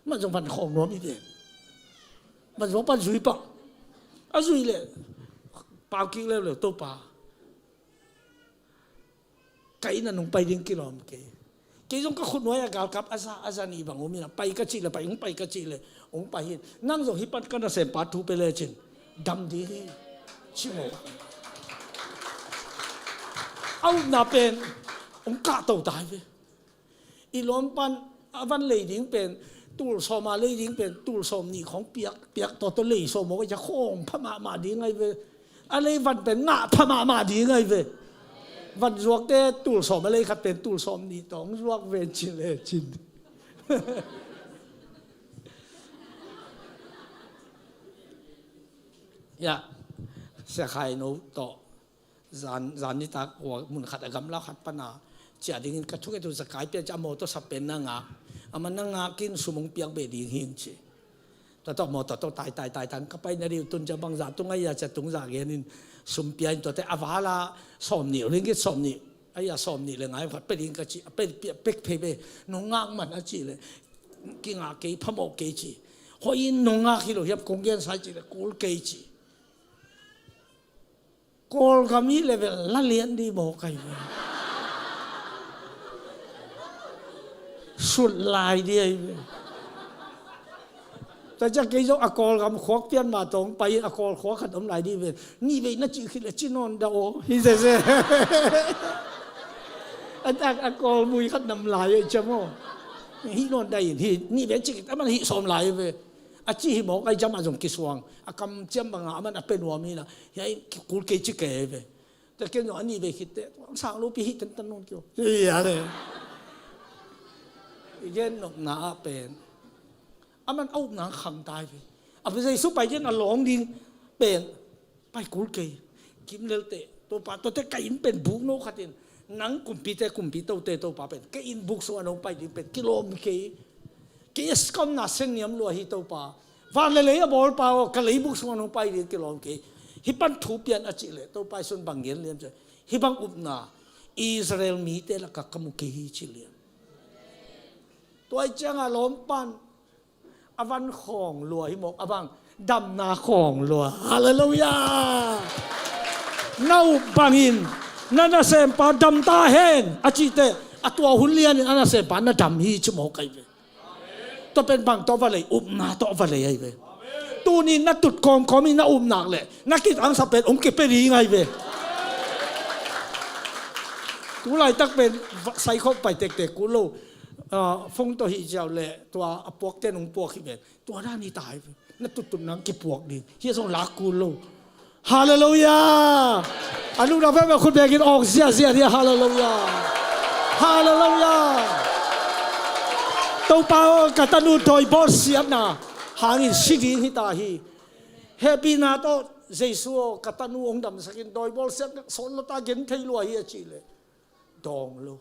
Mah zong van khawng nuam hi ve. Van zuak pan zui pah. A zui leh pau kik leuleu, Topa, ka inn ah nong pai ding kilawm kei. Kei zong ka khut nuai-ah galkap a za, a za nih bang om hi nah, pai ka cih leh pai, hong pai ka cih leh hong pai hi. Nang zong hih pan ka nasempa thu pia lecin dam ding hi, Ci maw? A upna pen hong kahto ta hi ve. I lawm pan a van lei ding pen, tul sawm a lei ding pen tul sawm nih khawng piak, piak tawh tawh lei sawm aw, ka khawng pha mahmah ding ahi ve. A lei van pen ngah pha mahmah ding ahi ve. Van zuakte tul sawm a lei khat pen tul sawm nih tawh hong zuak ve, ci le cin. Ya, Sia Khai No tawh zan, zan nitak hua mun khat a gamla khat pana ciah dingin ka thunget uh, Zakai pia ciah a mawtaw sap pen na ngak. Amah na ngak in sum hong piak beh ding hing ci. Tua tawh mawtaw tawh tai tai tai tan ka pai na dih uh, tun ciah bangzah tung a hia ciah tungzah genin sum pia in, tuate a vala sawm nih, ringgit sawm nih. A hia sawm nih le ngai khat pia ding ka ci, a pia, pia, pek phei beh, nong ngak man a ci le kingak kei, phamawh kei ci. Hoih in nong ngak hi lo hiam kong gensa ci le kul kei ci. Kawlgam hi le vel la lian di maw kai ve. Sut lai di ai ve. Tua ciang kei zong a Kawlgam khuak pian mah tawh hong pai in a Kawl khuak khat om lai di ve. Nih vei na cih khit le ci nawn dah aw hi zeze. A tak a Kawl mui khat nam lai ai ciam aw. Hih nawn dah in hih nih vei cih khit a man hih sawm lai ve. A ci hi mawk ai, ciam ah zong kisuang. A kamciam bangah a man a pia nuam hi na. Hiai kikul kei ci kei ve. Tua ken zong a nih vei khit teh, sang lopi hih tentan nawn kio. Hi a le. I gen nopna ah pen a man a upna khang tai ve. A pen Jesu pai gen a lawng ding pen pai kul kei. Kim lel teh, Topa, tuate ka inn pen buk no khat in, nang kumpite kumpi tote Topa pen ka inn buk sungah nong pai ding pen kilawm kei. Kei a sikamna sen niam lua hi Topa. Van le lei a bawlpa aw, ka leibuk sungah nong pai ding kilawm kei. Hih pan thu pian a cih leh Topa i sun bang gen liam cih. Hih bang upna Israel mite lakah ka mu kei hi ci liam. Tua i ciangah lawm pan a van khawng lua hi mawk, a bang damna khawng lua. Halleluiah. Na up bangin na nasempa dam ta hen a cih teh, a tua hun lianin a nasempa na dam hi ci mawk ai ve. Tua pen bang tawh va lei, upna tawh va lei ai ve. Tuni na tut kawmkawm in na upnak leh na kitangsa pen hong kipia ding ai ve. Tulaitak pen saikhop pai tektek kul lo. Ah, phone tawh hih ziau leh tua a puakte nong puak hi pen tua dan hi ta ai ve. Na tuttut nang kipuak ding hi a zong lak kul lo. Halleluiah. A nuna veve khut bekin awk ziahziah dia. Halleluiah. Halleluiah. Topa aw, ka tanu dawibawl siatna hangin si ding hi ta hi. Hehpihna tawh Jesu aw, ka tanu hong damsakin dawibawl siatna sawt lo ta, gen thei lua hi a cih leh dawng lo.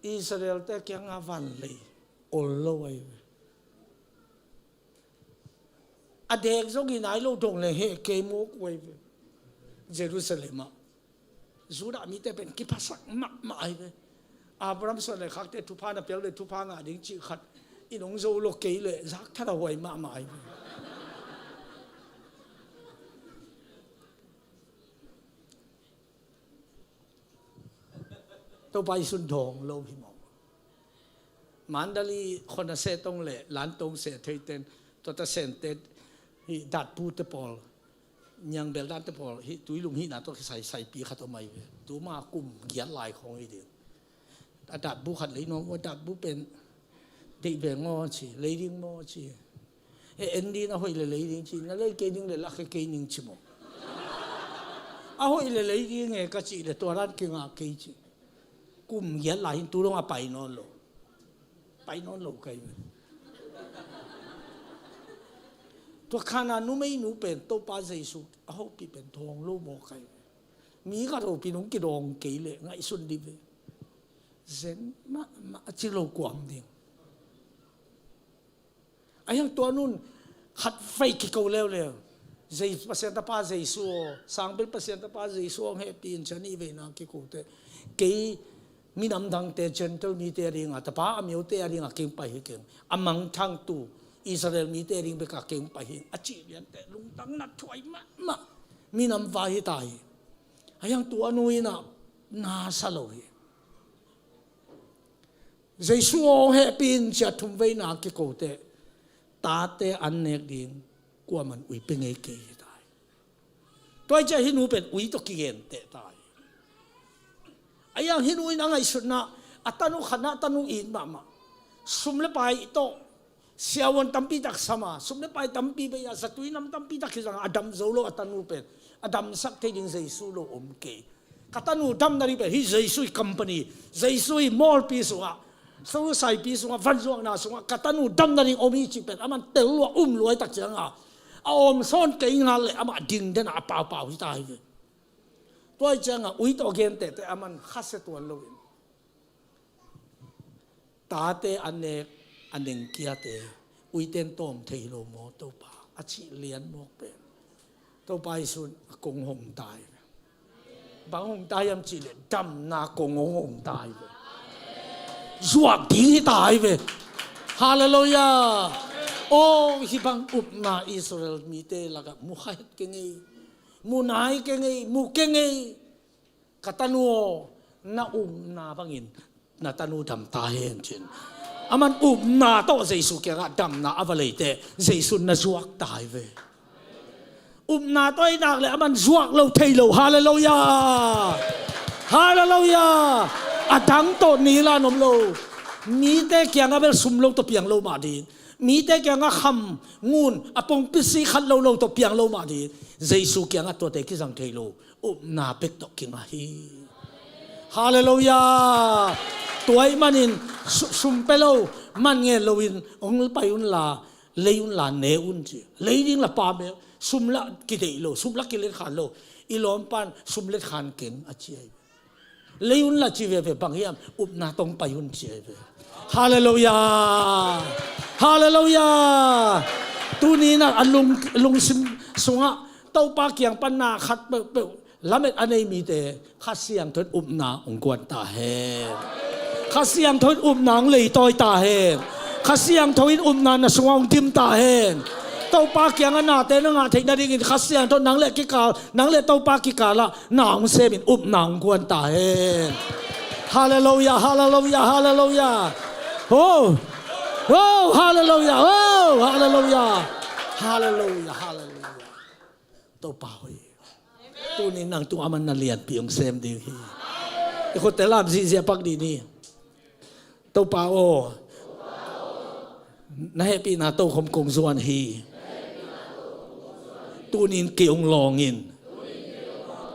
Israel-te kiangah van lei ol lo ai ve. A dek zong i nai lo dong le heh kei mawk uh ai ve. Jerusalem ah Judah mite pen kiphasak mahmah ai ve. Abraham suan le khakte thupha na piak le thupha ngah ding cih khat in hong zo lo kei le zak thala huai mahmah ai ve. Topa i sun dawng lo hi maw? Mandali khona se tong le lan tong se thei ten, tua ta sen te hi datpu te pawl, niangbel dan te pawl hi tuilung hihna tawh kisai saipi khat om ai ve. Tuma kum giat lai khawng hi ding. A datbu khat lei nuam, datbu pen deih ve ngaw ci, lei ding maw ci. E, en ding a hoih le lei ding ci, na lei kei ding le lak kei ning ci maw? A hoih le lei ding e ka cih le tua dan kingah kei ci. Kum giat lai hin tu dong a pai nawn lo. Pai nawn lo kai ve. Tua khana numeinu pen Topa Jesu a hopih pen dawng lo maw kai ve. Mi khat hopih nong kidawng kei le ngaihsun dih ve. Zen mahmah a ci lo kuam ding. A hiang tua nun khat vei kiko leuleu. Jei-, Pasian tapa Jesu aw, sangpil Pasian tapa Jesu aw, hong hehpih in ci a nih veina kiko teh. Kei minam dangte, Gentile mite a dinga, tapa a miote a dinga kei hong pai hi keng. A mangthangtu Israel mite a ding beka kei hong pai hi a cih lian teh lungtang na thuai mahmah. Minam vai hi ta hi. A hiang tua nu in a na sa lo hi. Jesu aw hong hehpih in ci a thum veina kiko teh, tate an nek ding, kuaman ui pia ngei kei hi ta hi. Tua hi ciah hih nu pen ui tawh kigenteh ta hi. A hiang hih nu in a ngaihsutna, a tanu khatna, a tanu it mahmah. Sum le pai tawh siavuan tampi tak sam a, sum le pai tampi bei a, zatui nam tampi tak hi zang a, a dam zo lo a tanu pen, a damsak thei ding Jesu lo om kei. Ka tanu damna ding pen hih Jesu ii company, Jesu ii mawlpi sungah, society sungah, vanzuakna sungah ka tanu damna ding om hi cih pen aman tel lua, um lua hi tak ciangah, a om sawn kei ngal le amah ding den a, a paupau hi ta hi ve. Tua hi ciangah ui tawh a gentehteh aman khasia tuan loin, tate a nek, a nengkiate, uite in tawm thei lo maw Topa, a cih lian mawk pen, Topa Jesu in a kong hong ta hi ve. Bang hong ta hiam cih leh damna kong hong hong ta hi ve. Zuak ding hi ta hi ve. Halleluiah. Aw, hih bang upna Israel mite lakah mu kha het keng ei, mu nai keng ei, mu keng ei. Ka tanu aw, na upna bangin na tanu dam ta hen, ci-in. Aman upna tawh Jesu kiangah damna a va leiteh, Jesu in na zuak ta hi ve. Upna tawh i nak leh aman zuak lo thei lo. Halleluiah. Halleluiah. A dang tawh nilan om lo. Mite kiangah bel sum lo tawh piang lo mah ding, mite kiangah kham ngun, a pongpi si khat lo lo tawh piang lo mah ding, Jesu kiangah tuate kizang thei lo. Upna bek tawh kingah hi. Halleluiah. Tua ahih manin su-, sum pia lo, man ngen loin hong pai unla, lei unla, ne un, ci. Lei ding la pam e, sum la kideih lo, sum la kiletkhan lo. I lawmpa in sum letkhan keng, a ci hi. Lei unla ci veve, bang hiam, upna tawh hong pai un, ci hi ve. Halleluiah. Halleluiah. Tuni in a lung, lungsim sungah Topa kiang pan na khat peuhpeuh lamet a nei mite, Kha Siangtho in upna hong guan ta hen. Kha Siangtho in upna hong leitawi ta hen. Kha Siangtho in upna na sungah hong dim ta hen. Topa kiangah nate na ngah theih nadingin Kha Siangtho nang le kikal, nang le Topa kikalah na hong semin upna hong guan ta hen. Halleluiah, halleluiah, halleluiah. Oh. Oh, halleluiah, oh, halleluiah. Halleluiah, halleluiah. Topa hoih. Tuni nang tungah aman na lianpi hong sem ding hi. I khutte lam zihziah pak dih ni. Topa aw, na hehpihna tokhom kong zuan hi. Tunin kei hong lawng in.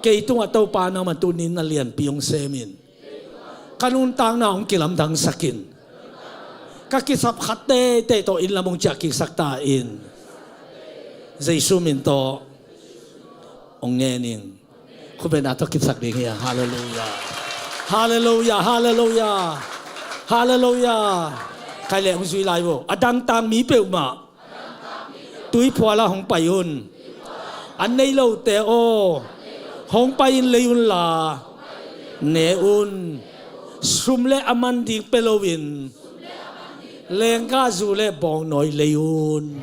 Kei tungah Topa nangman tunin na lianpi hong sem in. Ka nuntakna hong kilamdangsak in. Ka kisap khat teitei tawh inn lam hong ciah kiksak ta in. Jesu min tawh hong ngen ing. Khutbetna tawh kipsak ding hi a. Halleluiah. Halleluiah, halleluiah. Halleluiah. Khai leh hong zui lai vo. A dangtang mi peuhmah tuiphual ah hong pai un. An nei lote aw, hong pai in lei unla, ne un. Sum le a man ding pia loin, lenggahzu le bawngnawi lei un.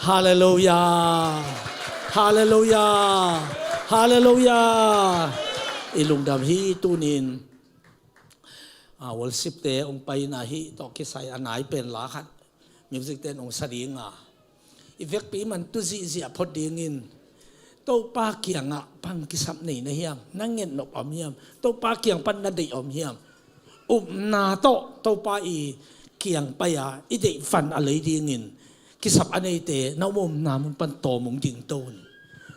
Halleluiah. Halleluiah. Halleluiah. I lungdam hi. Tunin, ah, worship te hong pai in ah, hih tawh kisai a nai pen la khat music te in hong sa ding a, i vekpi man tu zihziah phot dingin, Topa kiangah bang kisap nei na hiam, na ngetnop om hiam, Topa kiang pan na deih om hiam. Upna tawh Topa i kiang pai a, i deih van a lei dingin kisap a neite, na omna mun pan tawm hong dingto un.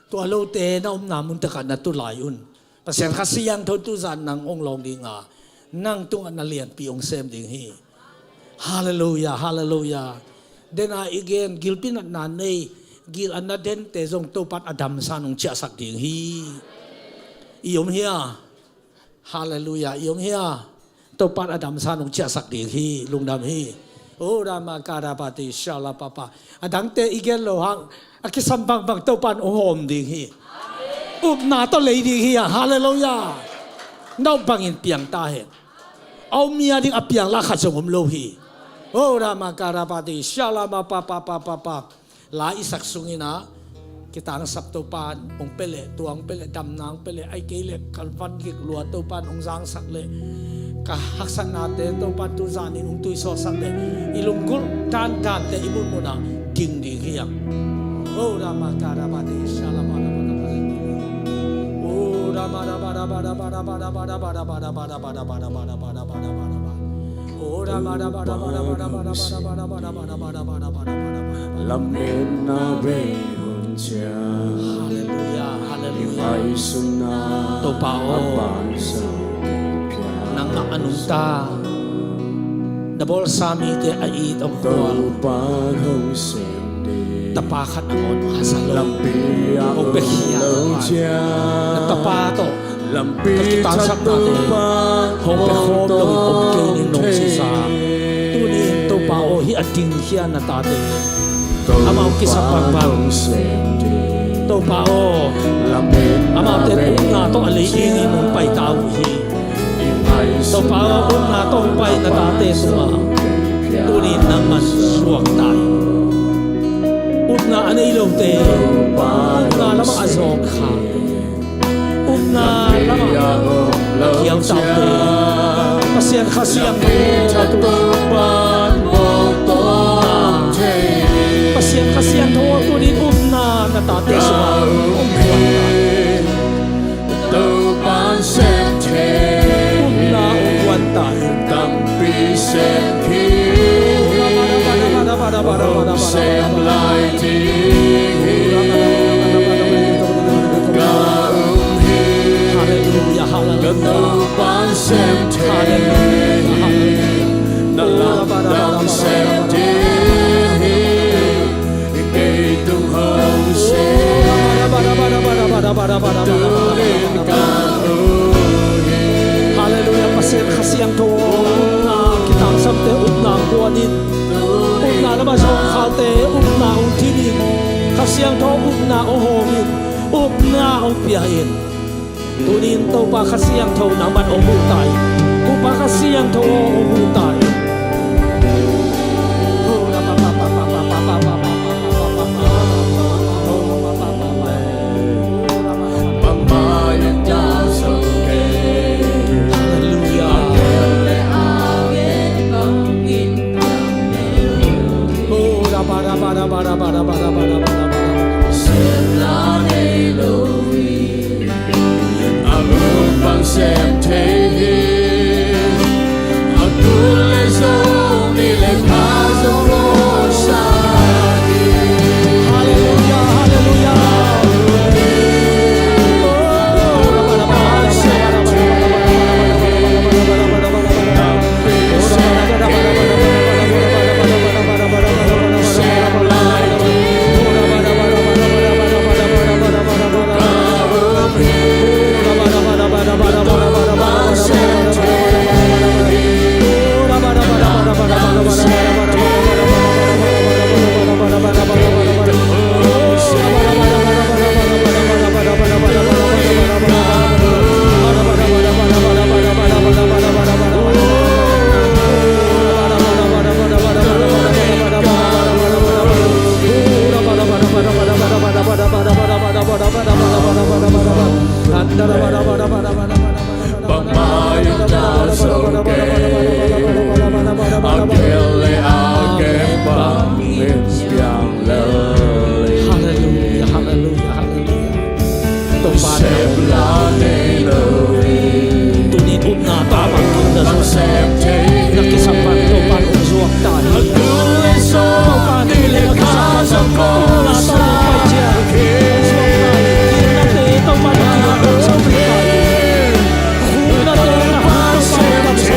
Tua lote na omna mun takah na tu lai un. Pasian Kha Siangtho in tuzan nang hong lawng ding a, nang tungah na lianpi hong sem ding hi. Halleluiah, halleluiah. Den a i gen, gilpi natna nei, gil a na dente zong Topa in a damsan hong ciahsak ding hi. I om hia? Halleluiah, i om hia? Topa in a damsan hong ciahsak ding hi, lungdam hi. O Rama Karabati Shala Papa. A dangte i gen lo hang, a kisam bangbang Topa in hong hawm ding hi. Upna tawh lei ding hi a, halleluiah. Na up bangin piang ta hen. A om mi a ding a piang la khat zong om lo hi. O Rama Karabati Shala Ma Papa Papa Papa. La i sak sungin ah, kitangsap Topa in hong pia leh, tua hong pia leh, damna hong pia leh, ahih kei leh ka van gik lua Topa in hong zangsak leh, ka haksatnate Topa in tuzanin hong tuisawsak leh, i lunggulh dandante i munmun ah ding ding hi hang. Halleluia, halleluia. Topa aw, nangmah a nungta, na bawlsa mite a it a khual, Tapa khat nangawn hong hasa lo, hong piakhia lo, na Tapa tawh ka kitangsapnate hong pia khawm loin om kei ning, nong cih sa. Tuni-in Topa aw, hih a dingkhia na tate, amau kisap bangbang, Topa aw, amaute upna tawh a lei dingin hong pai ta uh hi. Topa aw, upna tawh hong pai na tate tungah tuni-in nangman zuak ta in. Upna a nei lote, upna lamah a zawngkhate, upna lamah a khialtaute, Pasian Kha Siangtho, Pasian Kha Siangtho, tuni-in upna na tate sungah hong puan ta in. Upna hong puan ta in. Halleluia, halleluia. Halleluia, halleluia. Halleluia, Pasian Kha Siangtho, upna kitangsapte upna hong puan in, upna lamah zawngkhalte upna hong thin in, Kha Siangtho upna hong hawm in, upna hong pia in. Tuni-in Topa Kha Siangtho nangman hong huh ta in. Topa Kha Siangtho hong huh ta in. Halleluia. Halleluia, halleluia, halleluia. Topa na tuni upna tawh bang kim na zuak, na kisap bang Topa hong zuak ta hi. Topa na kisap bang Topa na tawh hong pai ciang hong zuak ta hi. Topa na kisap bang Topa na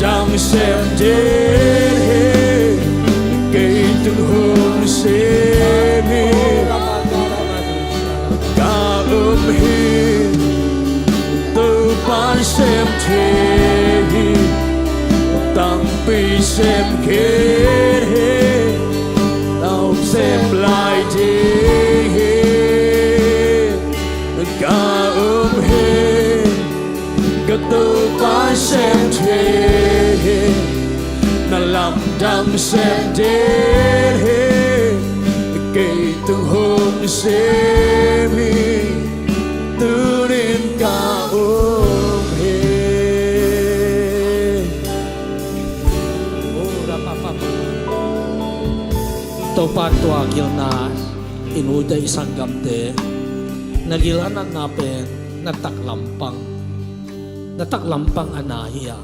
Dang sem den hi, kei tung hong sem hi. Ka um hi, Topa sem thei hi. Tampi sem khin hi, tawm sem lai ding hi. Ka um hi, ka Topa sem thei hi. Na lamdang sem den hi, kei tung hong sem hi. Tunin ka um hi. Topa tua gilna in ute i sanggamte, na gil a natna pen na taklam pang, na taklam pang a na hi a,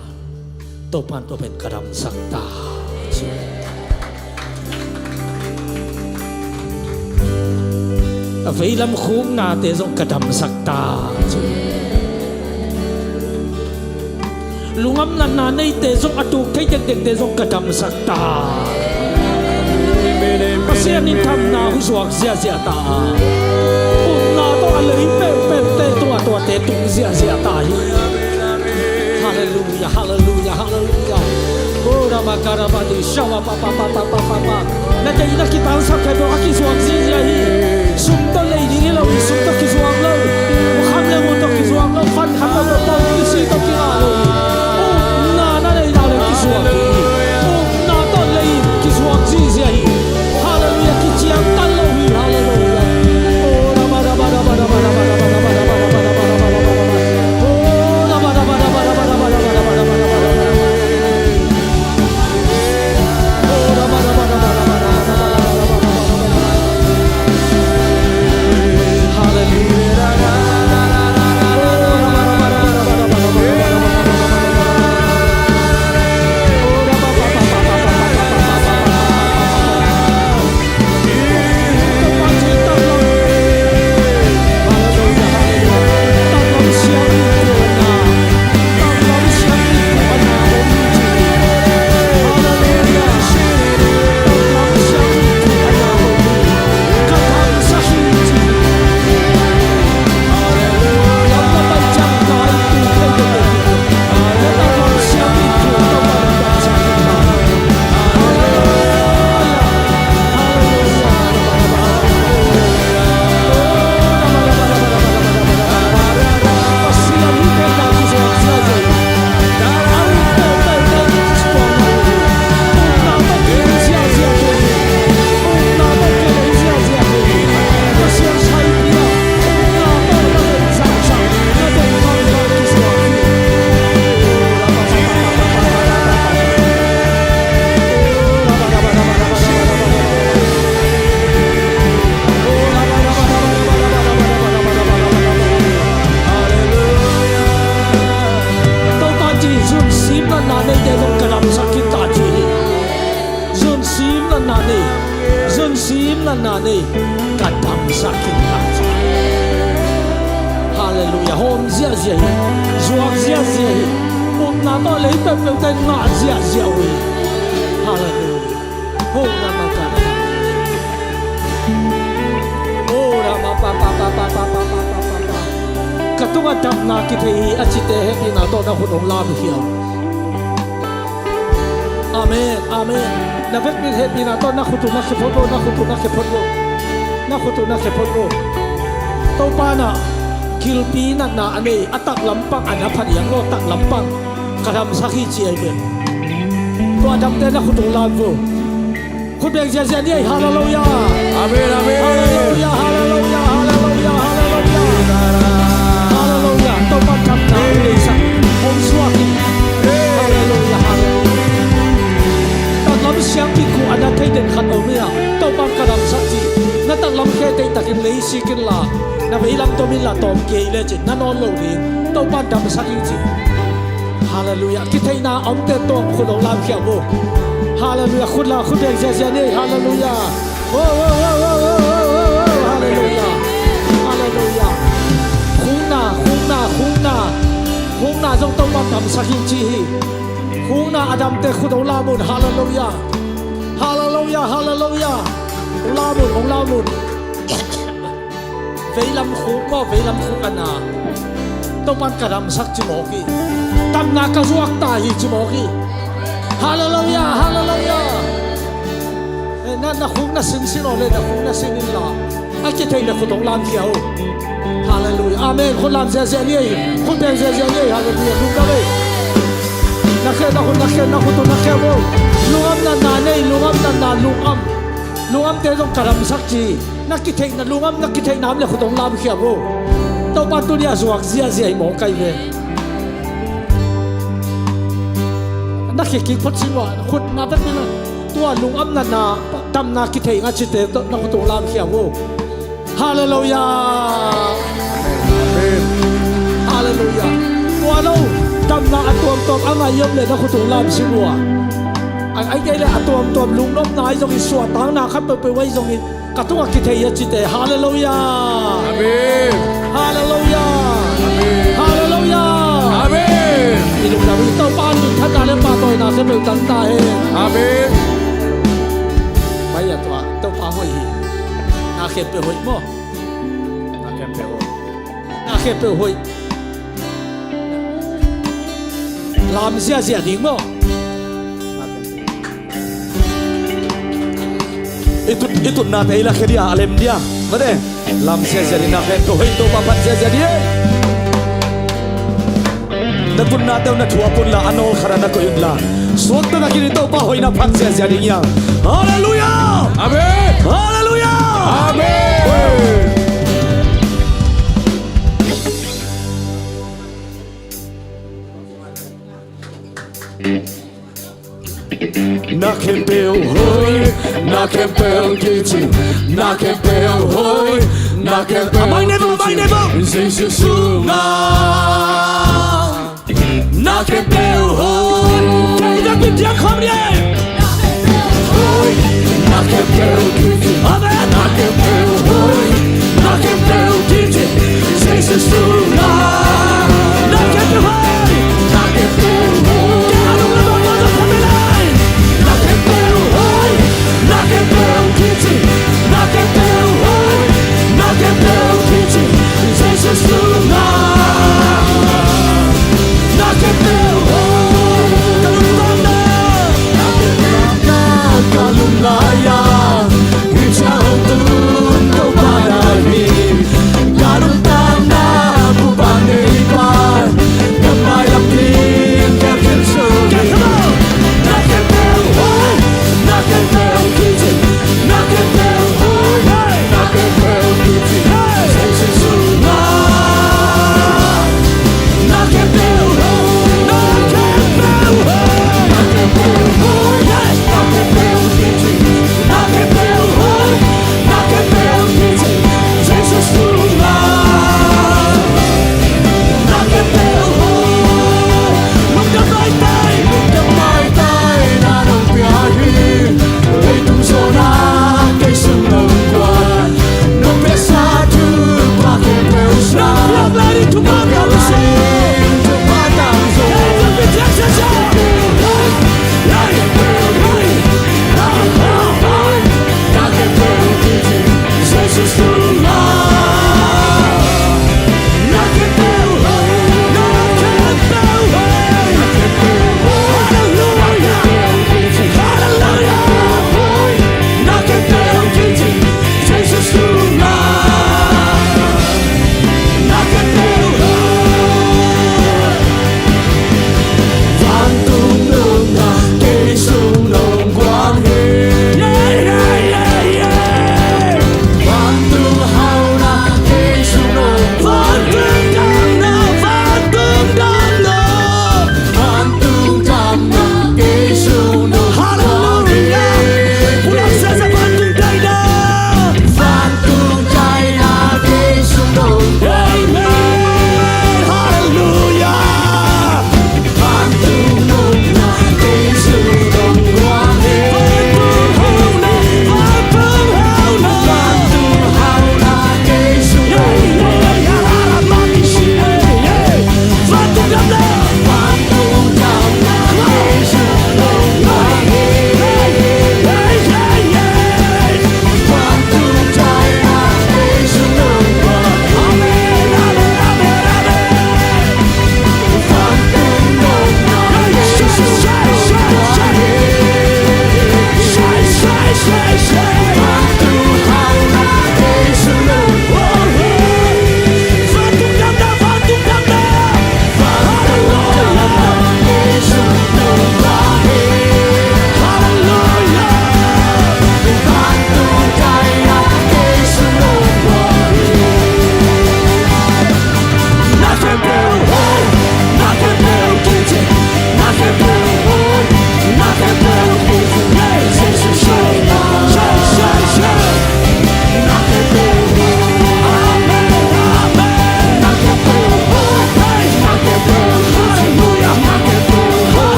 Topa in tua pen ka damsak ta, ci. A veilam khuknate zong ka damsak ta, ci. Lungam natna neite zong, a tuk thei dekdekte zong ka damsak ta. Pasian in thamna hong zuak ziahziah ta. Upna tawh a lei peuhpeuhte tua tuate tung ziahziah ta hi. Halleluiah, halleluiah, halleluiah. Oh, rama karabadi shawa pa pa pa pa pa pa pa. Na deihna kitangsap khempeuh a kizuak ziahziah hi. Sum tawh lei ding hi lo, sum tawh kizuak lo. Kham le ngun tawh kizuak lo, fan khat tawh pawng kisi tawh kingah lo. Upna na neih nak leh kizuak hi. Upna tawh lei kizuak ziahziah hi. Halleluiah, kiciangtan lo hi. Halleluiah. Oh, rama rama rama rama rama rama rama rama rama rama rama rama rama. Oh, rama rama rama rama rama rama rama rama rama rama. Topa ci, zunsim natna neite zong ka damsak khin ta ci hi. Zunsim natna nei, zunsim natna nei, ka damsak khin ta ci. Halleluiah. Hawm ziahziah hi. Zuak ziahziah hi. Upna tawh lei peuhpeuhte ngah ziahziah uh hi. Halleluiah. Hawm na maka. Oh, rama pa pa pa. Ka tungah damna kithei hi a cite hehpihna tawh na khut hong lamkhia. Amen, amen. Na vekpi in hehpihna tawh na khut uh na khia phot lo, na khut uh na khia phot lo, na khut uh na khia phot lo. Topa in ah gilpi natna a nei, a taklam pang a na pha diak lo, taklam pang ka damsak hi ci ahi ve. Tua damte na khut uh lam vo. Khut beng ziahziah ni ei, halleluiah. Amen, amen. Halleluiah, halleluiah, halleluiah, halleluiah. Halleluiah. Topa in damna hong suak hi. Halleluiah, halleluiah. Taklam siangpi khuh a na thei den khat om hi a, Topa in ka damsak ci. Na taklam khe teitakin lei sik inla, na veilam dom inla, tawm kei le ci, na nawn lo ding. Topa in damsak hi ci. Halleluiah. Kitheihna a omte tawh khut hong lamkhia vo. Halleluiah. Khut la, khut beng ziahziah ni ei. Halleluiah. Oh, oh, oh. Halleluiah. Halleluiah. Khukna, khukna, khukna. Khukna zong Topa in damsak hi ci hi. Khukna a damte khut hong lam un. Halleluiah. Halleluiah, halleluiah. Hong lam un, hong lam un. Veilam khuk maw, veilam khuk a na. Topa'n ka damsak ci mawk hi. Damna ka zuak ta hi ci mawk hi. Halleluiah, halleluiah. Eh, na, na khuk na sinsin aw le, na khuk na sin inla, a kitheih le khut hong lamkhia un. Halleluiah. Amen. Khut lam ziahziah ni ei. Khut beng ziahziah ni ei. Halleluiah. Lungdam ei. Na khen na khut, na khen na khut, na khen un. Lungam natna nei, lungam natna, lungam. Lungamte zong ka damsak ci. Na kitheihna, lungam na kitheihna om le khut hong lamkhia un. Topa tuni a zuak ziahziah hi mawk hi ve. Na khia kik phot cin un. Khut na bek ni na. Tua lungam natna, damna kitheih ngat cite tawh na khut hong lamkhia un. Halleluiah. Amen. Halleluiah. Tua lo, damna a tuamtuam a ngah i om le na khut hong lam cin un. Ai, ai kei le a tuamtuam lungnopna ahi zongin, suahtakna khat peuhpeuh ahi zongin, ka tungah kithei a cite. Halleluiah. Amen. Halleluiah. Amen. Halleluiah. Amen. I lungdam hi. Topa minthanna le pahtawina khempeuh tang ta hen. Amen. Pai a tua, Topa hoih hi. Na khempeuh hoih maw? Na khempeuh hoih. Na khempeuh hoih. Lam ziahziah ding maw? I tut, i tutnate i lakhia dia, a lem dia. Mate, lam ziahziah ding, na khempeuh hoih, Topa phat ziahziah ding ei. Na tutnate uh na thuap unla, a nawl khatah na koih unla, suakta nakin i Topa hoihna phat ziahziah ding hi hang. Halleluiah. Amen. Halleluiah. Amen. Na khempeuh hoih, na khempeuh kici, na khempeuh hoih, na khempeuh, a mai nevo, a mai nevo, Jesu sungah. Na khempeuh hoih. Kei na kician khawm ni ei. Hoih, na khempeuh kici. Amen. Na khempeuh hoih, na khempeuh kici, Jesu sungah. Na khempeuh hoih. Na khempeuh hoih. Kei a lung le bawng a zong khawm ni ei. Na khempeuh hoih, na khempeuh kici, na khempeuh hoih, na khempeuh kici, Jesu sungah. Na khempeuh hoih. Ka lungdamna, ka lungdamna, ka lungngai-ah hih ciang hong tun Topa na hi. Ka lungdamna, Topa nei pa, na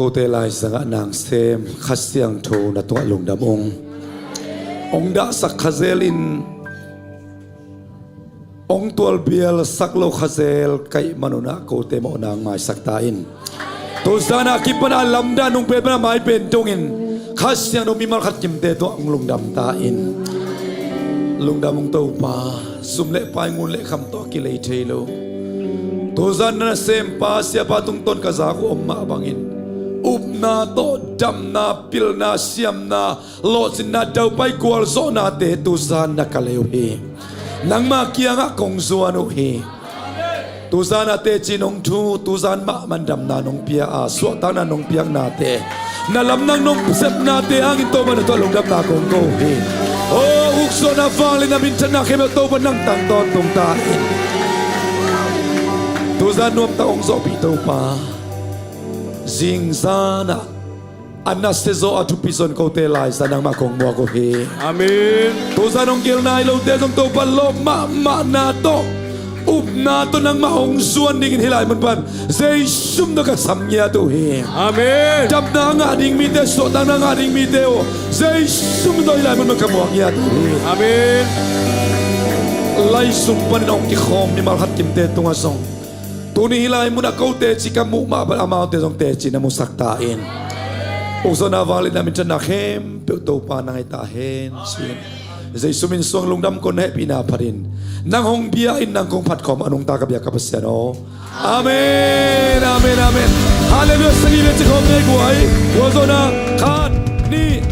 Kote laizangah nang sem Kha Siangtho na tungah lungdam ung. Ong dahsak khazel in ong tualbial sak lo khazel kaih manunah kote mawh nang maisak ta in. Tuzanah kipan a lamdang nong pen pan a mai pen tungin Kha Siangtho mimal khat kimte tungah ong lungdam ta in. Lungdam ung Topa, sum le pai ngun le kham tawh a kilei thei lo. Tuzan na nasempa siapa tungtawn ka zak uh om mah bangin upna tawh damna, pilna, siamna, lawhcinna, daupai gualzawhnate tuzan na ka lei uh hi. Nangma kiangah kong zuan uh hi. Tuzan a teci nong thu, tuzan mahmah damna nong pia a, suahtakna nong piaknate, na lamdang nong sepnate hangin Topa na tungah lungdamna kong ko uh hi. O uksuahna vangliatna minthanna khempeuh Topa nang tang tawntung ta in. Tuzan nuamtak ong zawhpih Topa, zingzanah a nasia zaw a thupi zon kote laizan nangmah kong muak uh hi. Amen. Tuzan ong gel nai lote zong Topa lawp mahmahna tawh, upna tawh nangmah hong zuan dingin hih lai mun pan Jesu min tawh ka sam ngiat uh hi. Amen. Damna a ngah ding mite, suahtakna a ngah ding mite uh Jesu min tawh hih lai mun pan ka muak ngiat uh hi. Amen. Lai sung panin hong kikhawm mimal khat kimte tungah zong tuni hih lai munah ko teci ka muh mah bang amaute zong teci na musak ta in. Uksuahna vangliatna minthanna khempeuh Topa nang ahi ta hen. Jesu min suang lungdam kong, na hehpihna phatin nang hong bia in nang kong phatkhawm a nungta ka biak ka Pasian aw. Amen, amen, amen. Halleluiah, sagih le cikhawm nei guai. Gualzawhna khat, nih,